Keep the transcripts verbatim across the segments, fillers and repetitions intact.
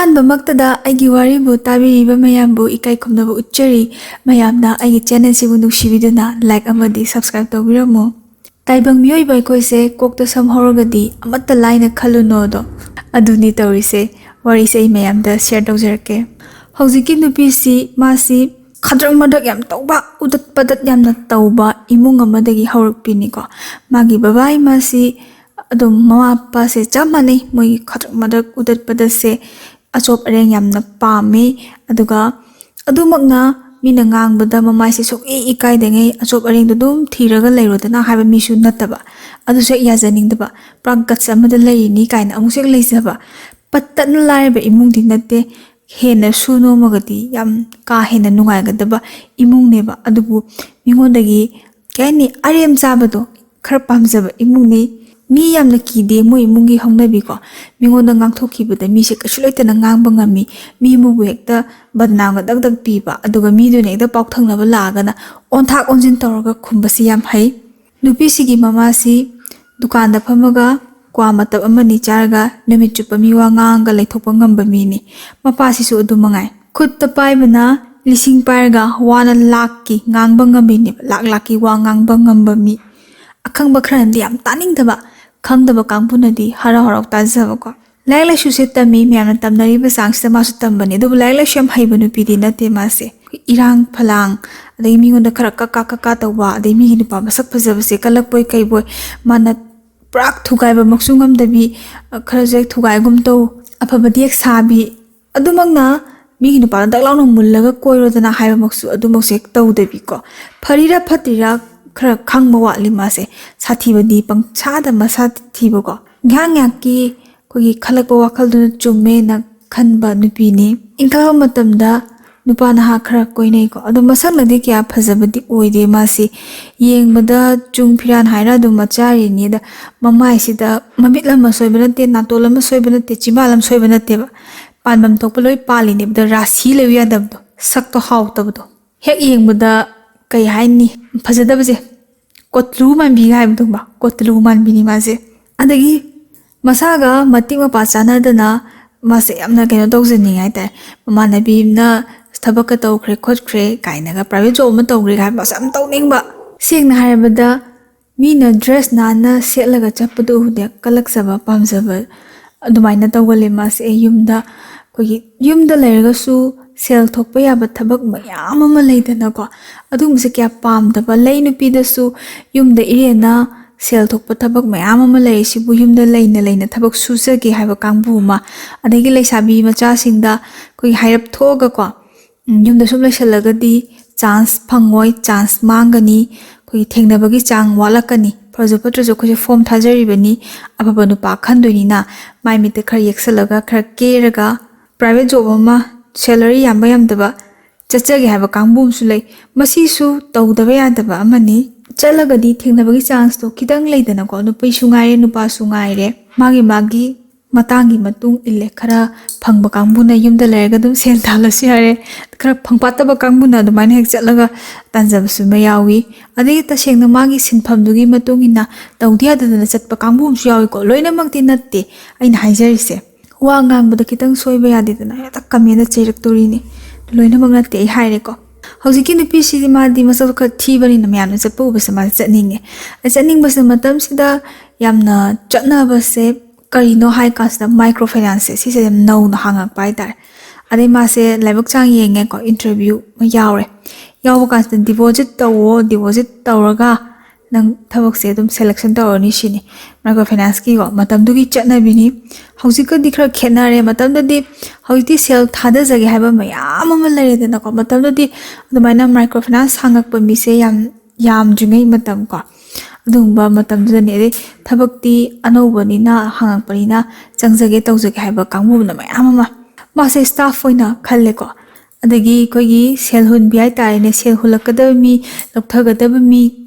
ꯑꯍꯥꯟꯕꯃꯛꯇꯗ ꯑꯩꯒꯤ ꯋꯥꯔꯤꯕꯨ ꯇꯥꯕꯤꯔꯤꯕ ꯃꯌꯥꯝꯕꯨ ꯏꯀꯥꯏ ꯈꯨꯝꯅꯕ ꯎꯠꯆꯔꯤ꯫ ꯃꯌꯥꯝꯅ ꯑꯩꯒꯤ channel ꯁꯤꯕꯨ ꯅꯨꯡꯁꯤꯕꯤꯗꯨꯅ like ꯑꯃꯗꯤ subscribe ꯇꯧꯕꯤꯔꯝꯃꯨ꯫ ꯇꯥꯏꯕꯪ ꯃꯤꯑꯣꯏꯕ ꯑꯩꯈꯣꯏꯁꯦ ꯀꯣꯛꯇ ꯁꯝ ꯍꯧꯔꯒꯗꯤ ꯑꯃꯠꯇ ꯂꯥꯏꯅ ꯈꯜꯂꯨꯅꯣꯗꯣ, ꯑꯗꯨꯅꯤ ꯇꯧꯔꯤꯁꯦ꯫ ꯋꯥꯔꯤꯁꯦ ꯑꯩ ꯃꯌꯥꯝꯗ share ꯇꯧꯖꯔꯛꯀꯦ꯫ ꯍꯧꯖꯤꯛꯀꯤ ꯅꯨꯄꯤꯁꯤ, ꯃꯥꯁꯤ ꯈꯗ꯭ꯔꯛ ꯃꯗ꯭ꯔꯛ ꯌꯥꯝ ꯇꯧꯕ, ꯎꯗꯠ ꯄꯗꯠ ꯌꯥꯝꯅ ꯇꯧꯕ ꯏꯃꯨꯡ ꯑꯃꯗꯒꯤ ꯍꯧꯔꯛꯄꯤꯅꯤꯀꯣ꯫ ꯃꯥꯒꯤ ꯕꯕꯥ ꯏꯃꯥꯁꯤ ꯑꯗꯨꯝ ꯃꯃꯥ ꯃꯄꯥꯁꯦ ꯆꯞ ꯃꯥꯟꯅꯩ, ꯃꯣꯏꯒꯤ ꯈꯗ꯭ꯔꯛ ꯃꯗ꯭ꯔꯛ ꯎꯗꯠ ꯄꯗꯠꯁꯦ ꯑꯆꯣꯞ ꯑꯔꯦꯡ ꯌꯥꯝꯅ ꯄꯥꯝꯃꯤ꯫ ꯑꯗꯨꯒ ꯑꯗꯨꯃꯛꯅ ꯃꯤꯅ ꯉꯥꯡꯕꯗ ꯃꯃꯥꯏꯁꯦ ꯁꯨꯛꯏ ꯏꯀꯥꯏꯗꯉꯩ ꯑꯆꯣꯞ ꯑꯔꯦꯡꯗꯣ ꯑꯗꯨꯝ ꯊꯤꯔꯒ ꯂꯩꯔꯣꯗꯅ ꯍꯥꯏꯕ ꯃꯤꯁꯨ ꯅꯠꯇꯕ, ꯑꯗꯨꯁꯨ ꯍꯦꯛ ꯌꯥꯖꯅꯤꯡꯗꯕ, ꯄꯨꯔꯥ guts ꯑꯃꯗ ꯂꯩꯔꯤꯅꯤ ꯀꯥꯏꯅ ꯑꯃꯨꯛꯁꯨ ꯍꯦꯛ ꯂꯩꯖꯕ꯫ ꯄꯠꯇꯠꯅ ꯂꯥꯏꯔꯕ ꯏꯃꯨꯡꯗꯤ ꯅꯠꯇꯦ, ꯍꯦꯟꯅ ꯁꯨ ꯅꯣꯝꯃꯒꯗꯤ ꯌꯥꯝ ꯀꯥ ꯍꯦꯟꯅ ꯅꯨꯡꯉꯥꯏꯒꯗꯕ ꯏꯃꯨꯡꯅꯦꯕ꯫ ꯑꯗꯨꯕꯨ ꯃꯤꯉꯣꯟꯗꯒꯤ, ꯀꯩ ꯍꯥꯏꯅꯤ, ꯑꯔꯦꯝ ꯆꯥꯕꯗꯣ ꯈꯔ ꯄꯥꯝꯖꯕ ꯏꯃꯨꯡꯅꯤ꯫ ꯃꯤ ꯌꯥꯝꯅ ꯀꯤꯗꯦ ꯃꯣꯏ ꯏꯃꯨꯡꯒꯤ ꯍꯧꯅꯕꯤꯀꯣ꯫ ꯃꯤꯉꯣꯟꯗ ꯉꯥꯡꯊꯣꯛꯈꯤꯕꯗ ꯃꯤꯁꯦ ꯀꯩꯁꯨ ꯂꯩꯇꯅ ꯉꯥꯡꯕ ꯉꯝꯃꯤ꯫ ꯃꯤ ꯑꯃꯕꯨ ꯍꯦꯛꯇ ꯕꯗꯅꯥꯝꯒ ꯗꯛ ꯗꯛ ꯄꯤꯕ, ꯑꯗꯨꯒ ꯃꯤꯗꯨꯅ ꯍꯦꯛꯇ ꯄꯥꯎꯊꯪꯅꯕ ꯂꯥꯛꯑꯒꯅ ꯑꯣꯟꯊꯥꯛ ꯑꯣꯟꯁꯤꯟ ꯇꯧꯔꯒ ꯈꯨꯝꯕꯁꯤ ꯌꯥꯝ ꯍꯩ꯫ ꯅꯨꯄꯤꯁꯤꯒꯤ ꯃꯃꯥꯁꯤ ꯗꯨꯀꯥꯟꯗ ꯐꯝꯃꯒ ꯀ꯭ꯋꯥ ꯃꯇꯞ ꯑꯃꯅꯤ ꯆꯥꯔꯒ ꯅꯨꯃꯤꯠ ꯆꯨꯞꯄ ꯃꯤꯋꯥ ꯉꯥꯡꯉꯒ ꯂꯩꯊꯣꯛꯄ ꯉꯝꯕ ꯃꯤꯅꯤ꯫ ꯃꯄꯥꯁꯤꯁꯨ ꯑꯗꯨ ꯃꯉꯥꯏ꯫ ꯈꯨꯠꯇ ꯄꯥꯏꯕꯅ ꯂꯤꯁꯤꯡ ꯄꯥꯏꯔꯒ ꯋꯥꯅ ꯂꯥꯛꯀꯤ ꯉꯥꯡꯕ ꯉꯝꯃꯤꯅꯦꯕ, ꯂꯥꯛ ꯂꯥꯛꯀꯤ ꯋꯥ ꯉꯥꯡꯕ ꯉꯝꯕ ꯃꯤ꯫ ꯑꯈꯪꯕ ꯈꯔꯅꯗꯤ ꯌꯥꯝ ꯇꯥꯅꯤꯡꯗꯕ, ꯈꯪꯗꯕ ꯀꯥꯡꯕꯨꯅꯗꯤ ꯍꯔꯥꯎ ꯍꯔꯥꯎ ꯇꯥꯖꯕꯀꯣ꯫ ꯂꯥꯏꯔꯤꯛ ꯂꯥꯏꯁꯨꯁꯦ ꯇꯝꯃꯤ, ꯃꯌꯥꯝꯅ ꯇꯝꯅꯔꯤꯕ ꯆꯥꯡꯁꯤꯗ ꯃꯥꯁꯨ ꯇꯝꯕꯅꯤ꯫ ꯑꯗꯨꯕꯨ ꯂꯥꯏꯔꯤꯛ ꯂꯥꯏꯁꯨ ꯌꯥꯝ ꯍꯩꯕ ꯅꯨꯄꯤꯗꯤ ꯅꯠꯇꯦ ꯃꯥꯁꯦ꯫ ꯏꯔꯥꯡ ꯐꯂꯥꯡ, ꯑꯗꯒꯤ ꯃꯤꯉꯣꯟꯗ ꯈꯔ ꯀꯛꯀꯥ ꯀꯛꯀꯥ ꯇꯧꯕ, ꯑꯗꯩ ꯃꯤꯒꯤ ꯅꯨꯄꯥ ꯃꯁꯛ ꯐꯖꯕꯁꯦ ꯀꯜꯂꯛꯄꯣꯏ ꯀꯩꯕꯣꯏ, ꯃꯥꯅ ꯄꯨꯔꯥ ꯊꯨꯒꯥꯏꯕꯃꯛꯁꯨ ꯉꯝꯗꯕꯤ, ꯈꯔꯁꯨ ꯍꯦꯛ ꯊꯨꯒꯥꯏꯒꯨꯝ ꯇꯧ, ꯑꯐꯕꯗꯤ ꯍꯦꯛ ꯁꯥꯕꯤ, ꯑꯗꯨꯃꯛꯅ ꯃꯤꯒꯤ ꯅꯨꯄꯥꯗ ꯗꯛ ꯂꯥꯎꯅ ꯃꯨꯜꯂꯒ ꯀꯣꯏꯔꯣꯗꯅ ꯍꯥꯏꯕꯃꯛꯁꯨ ꯑꯗꯨꯃꯛꯁꯨ ꯍꯦꯛ ꯇꯧꯗꯕꯤꯀꯣ꯫ ꯐꯔꯤꯔꯥ ꯐꯠꯇ꯭ꯔꯤꯔꯥ ꯈꯔ ꯈꯪꯕ ꯋꯥꯠꯂꯤ ꯃꯥꯁꯦ꯫ ꯁꯥꯊꯤꯕꯗꯤ ꯄꯪꯁꯥꯗ ꯃꯁꯥ ꯊꯤꯕꯀꯣ꯫ ꯉꯥꯏꯍꯥꯛ ꯉꯥꯏꯍꯥꯛꯀꯤ ꯑꯩꯈꯣꯏꯒꯤ ꯈꯜꯂꯛꯄ ꯋꯥꯈꯜꯗꯨꯅ ꯆꯨꯝꯃꯦꯅ ꯈꯟꯕ ꯅꯨꯄꯤꯅꯤ꯫ ꯏꯟꯈꯠꯂꯛꯄ ꯃꯇꯝꯗ ꯅꯨꯄꯥ ꯅꯍꯥ ꯈꯔ ꯀꯣꯏꯅꯩꯀꯣ꯫ ꯑꯗꯣ ꯃꯁꯛꯅꯗꯤ ꯀꯌꯥ ꯐꯖꯕꯗꯤ ꯑꯣꯏꯗꯦ ꯃꯥꯁꯤ꯫ ꯌꯦꯡꯕꯗ ꯆꯨꯡ ꯐꯤꯔꯥꯟ ꯍꯥꯏꯔ ꯑꯗꯨꯝ ꯃꯆꯥꯔꯤꯅꯤ꯫ ꯑꯗ ꯃꯃꯥꯏꯁꯤꯗ ꯃꯃꯤꯠ ꯑꯃ ꯁꯣꯏꯕ ꯅꯠꯇꯦ, ꯅꯥꯇꯣꯟ ꯑꯃ ꯁꯣꯏꯕ ꯅꯠꯇꯦ, ꯆꯤꯝꯕꯥꯜ ꯑꯃ ꯁꯣꯏꯕ ꯅꯠꯇꯦꯕ꯫ ꯄꯥꯟꯐꯝ ꯊꯣꯛꯄ ꯂꯣꯏ ꯄꯥꯜꯂꯤꯅꯦꯕ꯫ ꯑꯗ ꯔꯥꯁꯤ ꯂꯩꯌꯨ ꯌꯥꯗꯕꯗꯣ, ꯁꯛꯇꯣ ꯍꯥꯎꯇꯕꯗꯣ꯫ ꯍꯦꯛ ꯌꯦꯡꯕꯗ ꯀꯩ ꯍꯥꯏꯅꯤ, ꯐꯖꯗꯕꯁꯦ, ꯀꯣꯇꯂꯨ ꯃꯥꯟꯕꯤꯒ ꯍꯥꯏꯕꯗꯣ ꯈꯪꯕ꯭ꯔꯥ? ꯀꯣꯇꯂꯨ ꯃꯥꯟꯕꯤꯅꯤ ꯃꯥꯁꯦ꯫ ꯑꯗꯒꯤ ꯃꯁꯥꯒ ꯃꯇꯤꯛ ꯃꯄꯥ ꯆꯥꯟꯅꯗꯅ ꯃꯥꯁꯦ ꯌꯥꯝꯅ ꯀꯩꯅꯣ ꯇꯧꯖꯅꯤꯡꯉꯦ ꯍꯥꯏꯇꯥꯔꯦ꯫ ꯃꯃꯥꯟꯅꯕꯤ ꯑꯃꯅ ꯊꯕꯛꯀ ꯇꯧꯈ꯭ꯔꯦ ꯈꯣꯠꯈ꯭ꯔꯦ ꯀꯥꯏꯅꯒ, private job ꯑꯃ ꯇꯧꯈ꯭ꯔꯦ ꯍꯥꯏꯕ ꯃꯥꯁꯦ ꯌꯥꯝ ꯇꯧꯅꯤꯡꯕ꯫ ꯁꯦꯡꯅ ꯍꯥꯏꯔꯕꯗ, ꯃꯤꯅ dress ꯅꯥꯟꯅ ꯁꯦꯠꯂꯒ ꯆꯠꯄꯗꯣ ꯎꯕꯗ ꯀꯜꯂꯛꯆꯕ, ꯄꯥꯝꯖꯕ ꯑꯗꯨꯃꯥꯏꯅ ꯇꯧꯒꯜꯂꯦ ꯃꯥꯁꯦ꯫ ꯑꯩ ꯌꯨꯝꯗ, ꯑꯩꯈꯣꯏꯒꯤ ꯌꯨꯝꯗ ꯂꯩꯔꯒꯁꯨ ꯁꯦꯜ ꯊꯣꯛꯄ ꯌꯥꯕ ꯊꯕꯛ ꯃꯌꯥꯝ ꯑꯃ ꯂꯩꯗꯅꯀꯣ, ꯑꯗꯨꯒꯨꯝꯕꯁꯦ ꯀꯌꯥ ꯄꯥꯝꯗꯕ꯫ ꯂꯩ ꯅꯨꯄꯤꯗꯁꯨ ꯌꯨꯝꯗ ꯏꯔꯦꯟꯅ ꯁꯦꯜ ꯊꯣꯛꯄ ꯊꯕꯛ ꯃꯌꯥꯝ ꯑꯃ ꯂꯩ, ꯁꯤꯕꯨ ꯌꯨꯝꯗ ꯂꯩꯅ ꯂꯩꯅ ꯊꯕꯛ ꯁꯨꯖꯒꯦ ꯍꯥꯏꯕ ꯀꯥꯡꯕꯨ ꯑꯃ, ꯑꯗꯒꯤ ꯂꯩꯁꯥꯕꯤ ꯃꯆꯥꯁꯤꯡꯗ ꯑꯩꯈꯣꯏꯒꯤ ꯍꯥꯏꯔꯞ ꯊꯣꯛꯑꯒꯀꯣ, ꯎꯝ, ꯌꯨꯝꯗ ꯁꯨꯝ ꯂꯩꯁꯜꯂꯒꯗꯤ chance ꯐꯪꯉꯣꯏ, chance ꯃꯥꯡꯒꯅꯤ, ꯑꯩꯈꯣꯏꯒꯤ ꯊꯦꯡꯅꯕꯒꯤ ꯆꯥꯡ ꯋꯥꯠꯂꯛꯀꯅꯤ, ꯐꯔꯁꯨ ꯐꯠꯇ꯭ꯔꯁꯨ ꯑꯩꯈꯣꯏꯁꯦ form ꯊꯥꯖꯔꯤꯕꯅꯤ, ꯑꯐꯕ ꯅꯨꯄꯥ ꯈꯟꯗꯣꯏꯅꯤꯅ ꯃꯥꯏ ꯃꯤꯠꯇ ꯈꯔ ꯌꯦꯛꯁꯜꯂꯒ, ꯈꯔ ꯀꯦꯔꯒ, private job ꯑꯃ, salary ꯌꯥꯝꯕ ꯌꯥꯝꯗꯕ ꯆꯠꯆꯒꯦ ꯍꯥꯏꯕ ꯀꯥꯡꯕꯨ ꯑꯃꯁꯨ ꯂꯩ꯫ ꯃꯁꯤꯁꯨ ꯇꯧꯗꯕ ꯌꯥꯗꯕ ꯑꯃꯅꯤ꯫ ꯆꯠꯂꯒꯗꯤ ꯊꯦꯡꯅꯕꯒꯤ chanceꯇꯣ ꯈꯤꯇꯪ ꯂꯩꯗꯅꯀꯣ, ꯅꯨꯄꯤꯁꯨ ꯉꯥꯏꯔꯦ, ꯅꯨꯄꯥꯁꯨ ꯉꯥꯏꯔꯦ, ꯃꯥꯒꯤ ꯃꯥꯒꯤ ꯃꯇꯥꯡꯒꯤ ꯃꯇꯨꯡ ꯏꯜꯂꯦ꯫ ꯈꯔ ꯐꯪꯕ ꯀꯥꯡꯕꯨꯅ ꯌꯨꯝꯗ ꯂꯩꯔꯒ ꯑꯗꯨꯝ ꯁꯦꯟ ꯇꯥꯜꯂꯁꯨ ꯌꯥꯔꯦ, ꯈꯔ ꯐꯪꯄꯥꯠꯇꯕ ꯀꯥꯡꯕꯨꯅ ꯑꯗꯨꯃꯥꯏꯅ ꯍꯦꯛ ꯆꯠꯂꯒ ꯇꯥꯟꯖꯕꯁꯨ ꯑꯃ ꯌꯥꯎꯏ꯫ ꯑꯗꯒꯤ ꯇꯁꯦꯡꯅ ꯃꯥꯒꯤ ꯁꯤꯟꯐꯝꯗꯨꯒꯤ ꯃꯇꯨꯡ ꯏꯟꯅ ꯇꯧꯗ ꯌꯥꯗꯗꯅ ꯆꯠꯄ ꯀꯥꯡꯕꯨ ꯑꯃꯁꯨ ꯌꯥꯎꯏꯀꯣ꯫ ꯂꯣꯏꯅꯃꯛꯇꯤ ꯅꯠꯇꯦ ꯑꯩꯅ ꯍꯥꯏꯖꯔꯤꯁꯦ꯫ ꯋꯥ ꯉꯥꯡꯕꯗ ꯈꯤꯇꯪ ꯁꯣꯏꯕ ꯌꯥꯗꯦꯗꯅ ꯍꯦꯛꯇ commentꯗ ꯆꯩꯔꯛꯇꯣꯔꯤꯅꯤ꯫ ꯂꯣꯏꯅꯃꯛ ꯅꯠꯇꯦ ꯑꯩ ꯍꯥꯏꯔꯦꯀꯣ꯫ ꯍꯧꯖꯤꯛꯀꯤ ꯅꯨꯄꯤꯁꯤꯗꯤ ꯃꯥꯗꯤ ꯃꯁꯛ ꯈꯔ ꯊꯤꯕꯅꯤꯅ ꯃꯌꯥꯝꯅ ꯆꯠꯄ ꯎꯕꯁꯦ ꯃꯥꯗꯤ ꯆꯠꯅꯤꯡꯉꯦ꯫ ꯑꯩ ꯆꯠꯅꯤꯡꯕꯁꯤꯅ ꯃꯇꯝꯁꯤꯗ ꯌꯥꯝꯅ ꯆꯠꯅꯕꯁꯦ ꯀꯔꯤꯅꯣ ꯍꯥꯏ ꯀꯥꯟꯁꯤꯗ micro financeꯁꯦ ꯁꯤꯁꯦ ꯌꯥꯝ ꯅꯧꯅ ꯍꯥꯡꯉꯛꯄ ꯍꯥꯏꯇꯥꯔꯦ꯫ ꯑꯗꯩ ꯃꯥꯁꯦ ꯂꯥꯏꯕꯛ ꯆꯥꯡ ꯌꯦꯡꯉꯦꯀꯣ, interview ꯑꯃ ꯌꯥꯎꯔꯦ꯫ ꯌꯥꯎꯕ ꯀꯥꯟꯁꯤꯗ deposit ꯇꯧꯋꯣ, deposit ꯇꯧꯔꯒ ꯅꯪ ꯊꯕꯛꯁꯦ ꯑꯗꯨꯝ selection ꯇꯧꯔꯅꯤ ꯁꯤꯅꯤ꯫ Micro financeꯀꯤꯀꯣ ꯃꯇꯝꯗꯨꯒꯤ ꯆꯠꯅꯕꯤꯅꯤ꯫ ꯍꯧꯖꯤꯛꯀꯗꯤ ꯈꯔ ꯈꯦꯠꯅꯔꯦ꯫ ꯃꯇꯝꯗꯗꯤ, ꯍꯧꯖꯤꯛꯇꯤ ꯁꯦꯜ ꯊꯥꯗꯖꯒꯦ ꯍꯥꯏꯕ ꯃꯌꯥꯝ ꯑꯃ ꯂꯩꯔꯦꯗꯅꯀꯣ꯫ ꯃꯇꯝꯗꯗꯤ ꯑꯗꯨꯃꯥꯏꯅ micro finance ꯍꯥꯡꯉꯛꯄ ꯃꯤꯁꯦ ꯌꯥꯝ ꯌꯥꯝꯗ꯭ꯔꯤꯉꯩ ꯃꯇꯝ ꯀꯣ, ꯑꯗꯨꯒꯨꯝꯕ ꯃꯇꯝꯗꯨꯗꯅꯤ꯫ ꯑꯗꯩ ꯊꯕꯛꯇꯤ ꯑꯅꯧꯕꯅꯤꯅ, ꯍꯥꯡꯉꯛꯄꯅꯤꯅ ꯆꯪꯖꯒꯦ ꯇꯧꯖꯒꯦ ꯍꯥꯏꯕ ꯀꯥꯡꯕꯨꯅ ꯃꯌꯥꯝ ꯑꯃ ꯃꯥꯁꯦ staff ꯑꯣꯏꯅ ꯈꯜꯂꯦꯀꯣ꯫ ꯑꯗꯒꯤ ꯑꯩꯈꯣꯏꯒꯤ ꯁꯦꯜ ꯍꯨꯟꯕꯤ ꯍꯥꯏꯇꯥꯔꯦꯅꯦ, ꯁꯦꯜ ꯍꯨꯜꯂꯛꯀꯗꯕ ꯃꯤ, ꯂꯧꯊꯒꯗꯕ ꯃꯤ,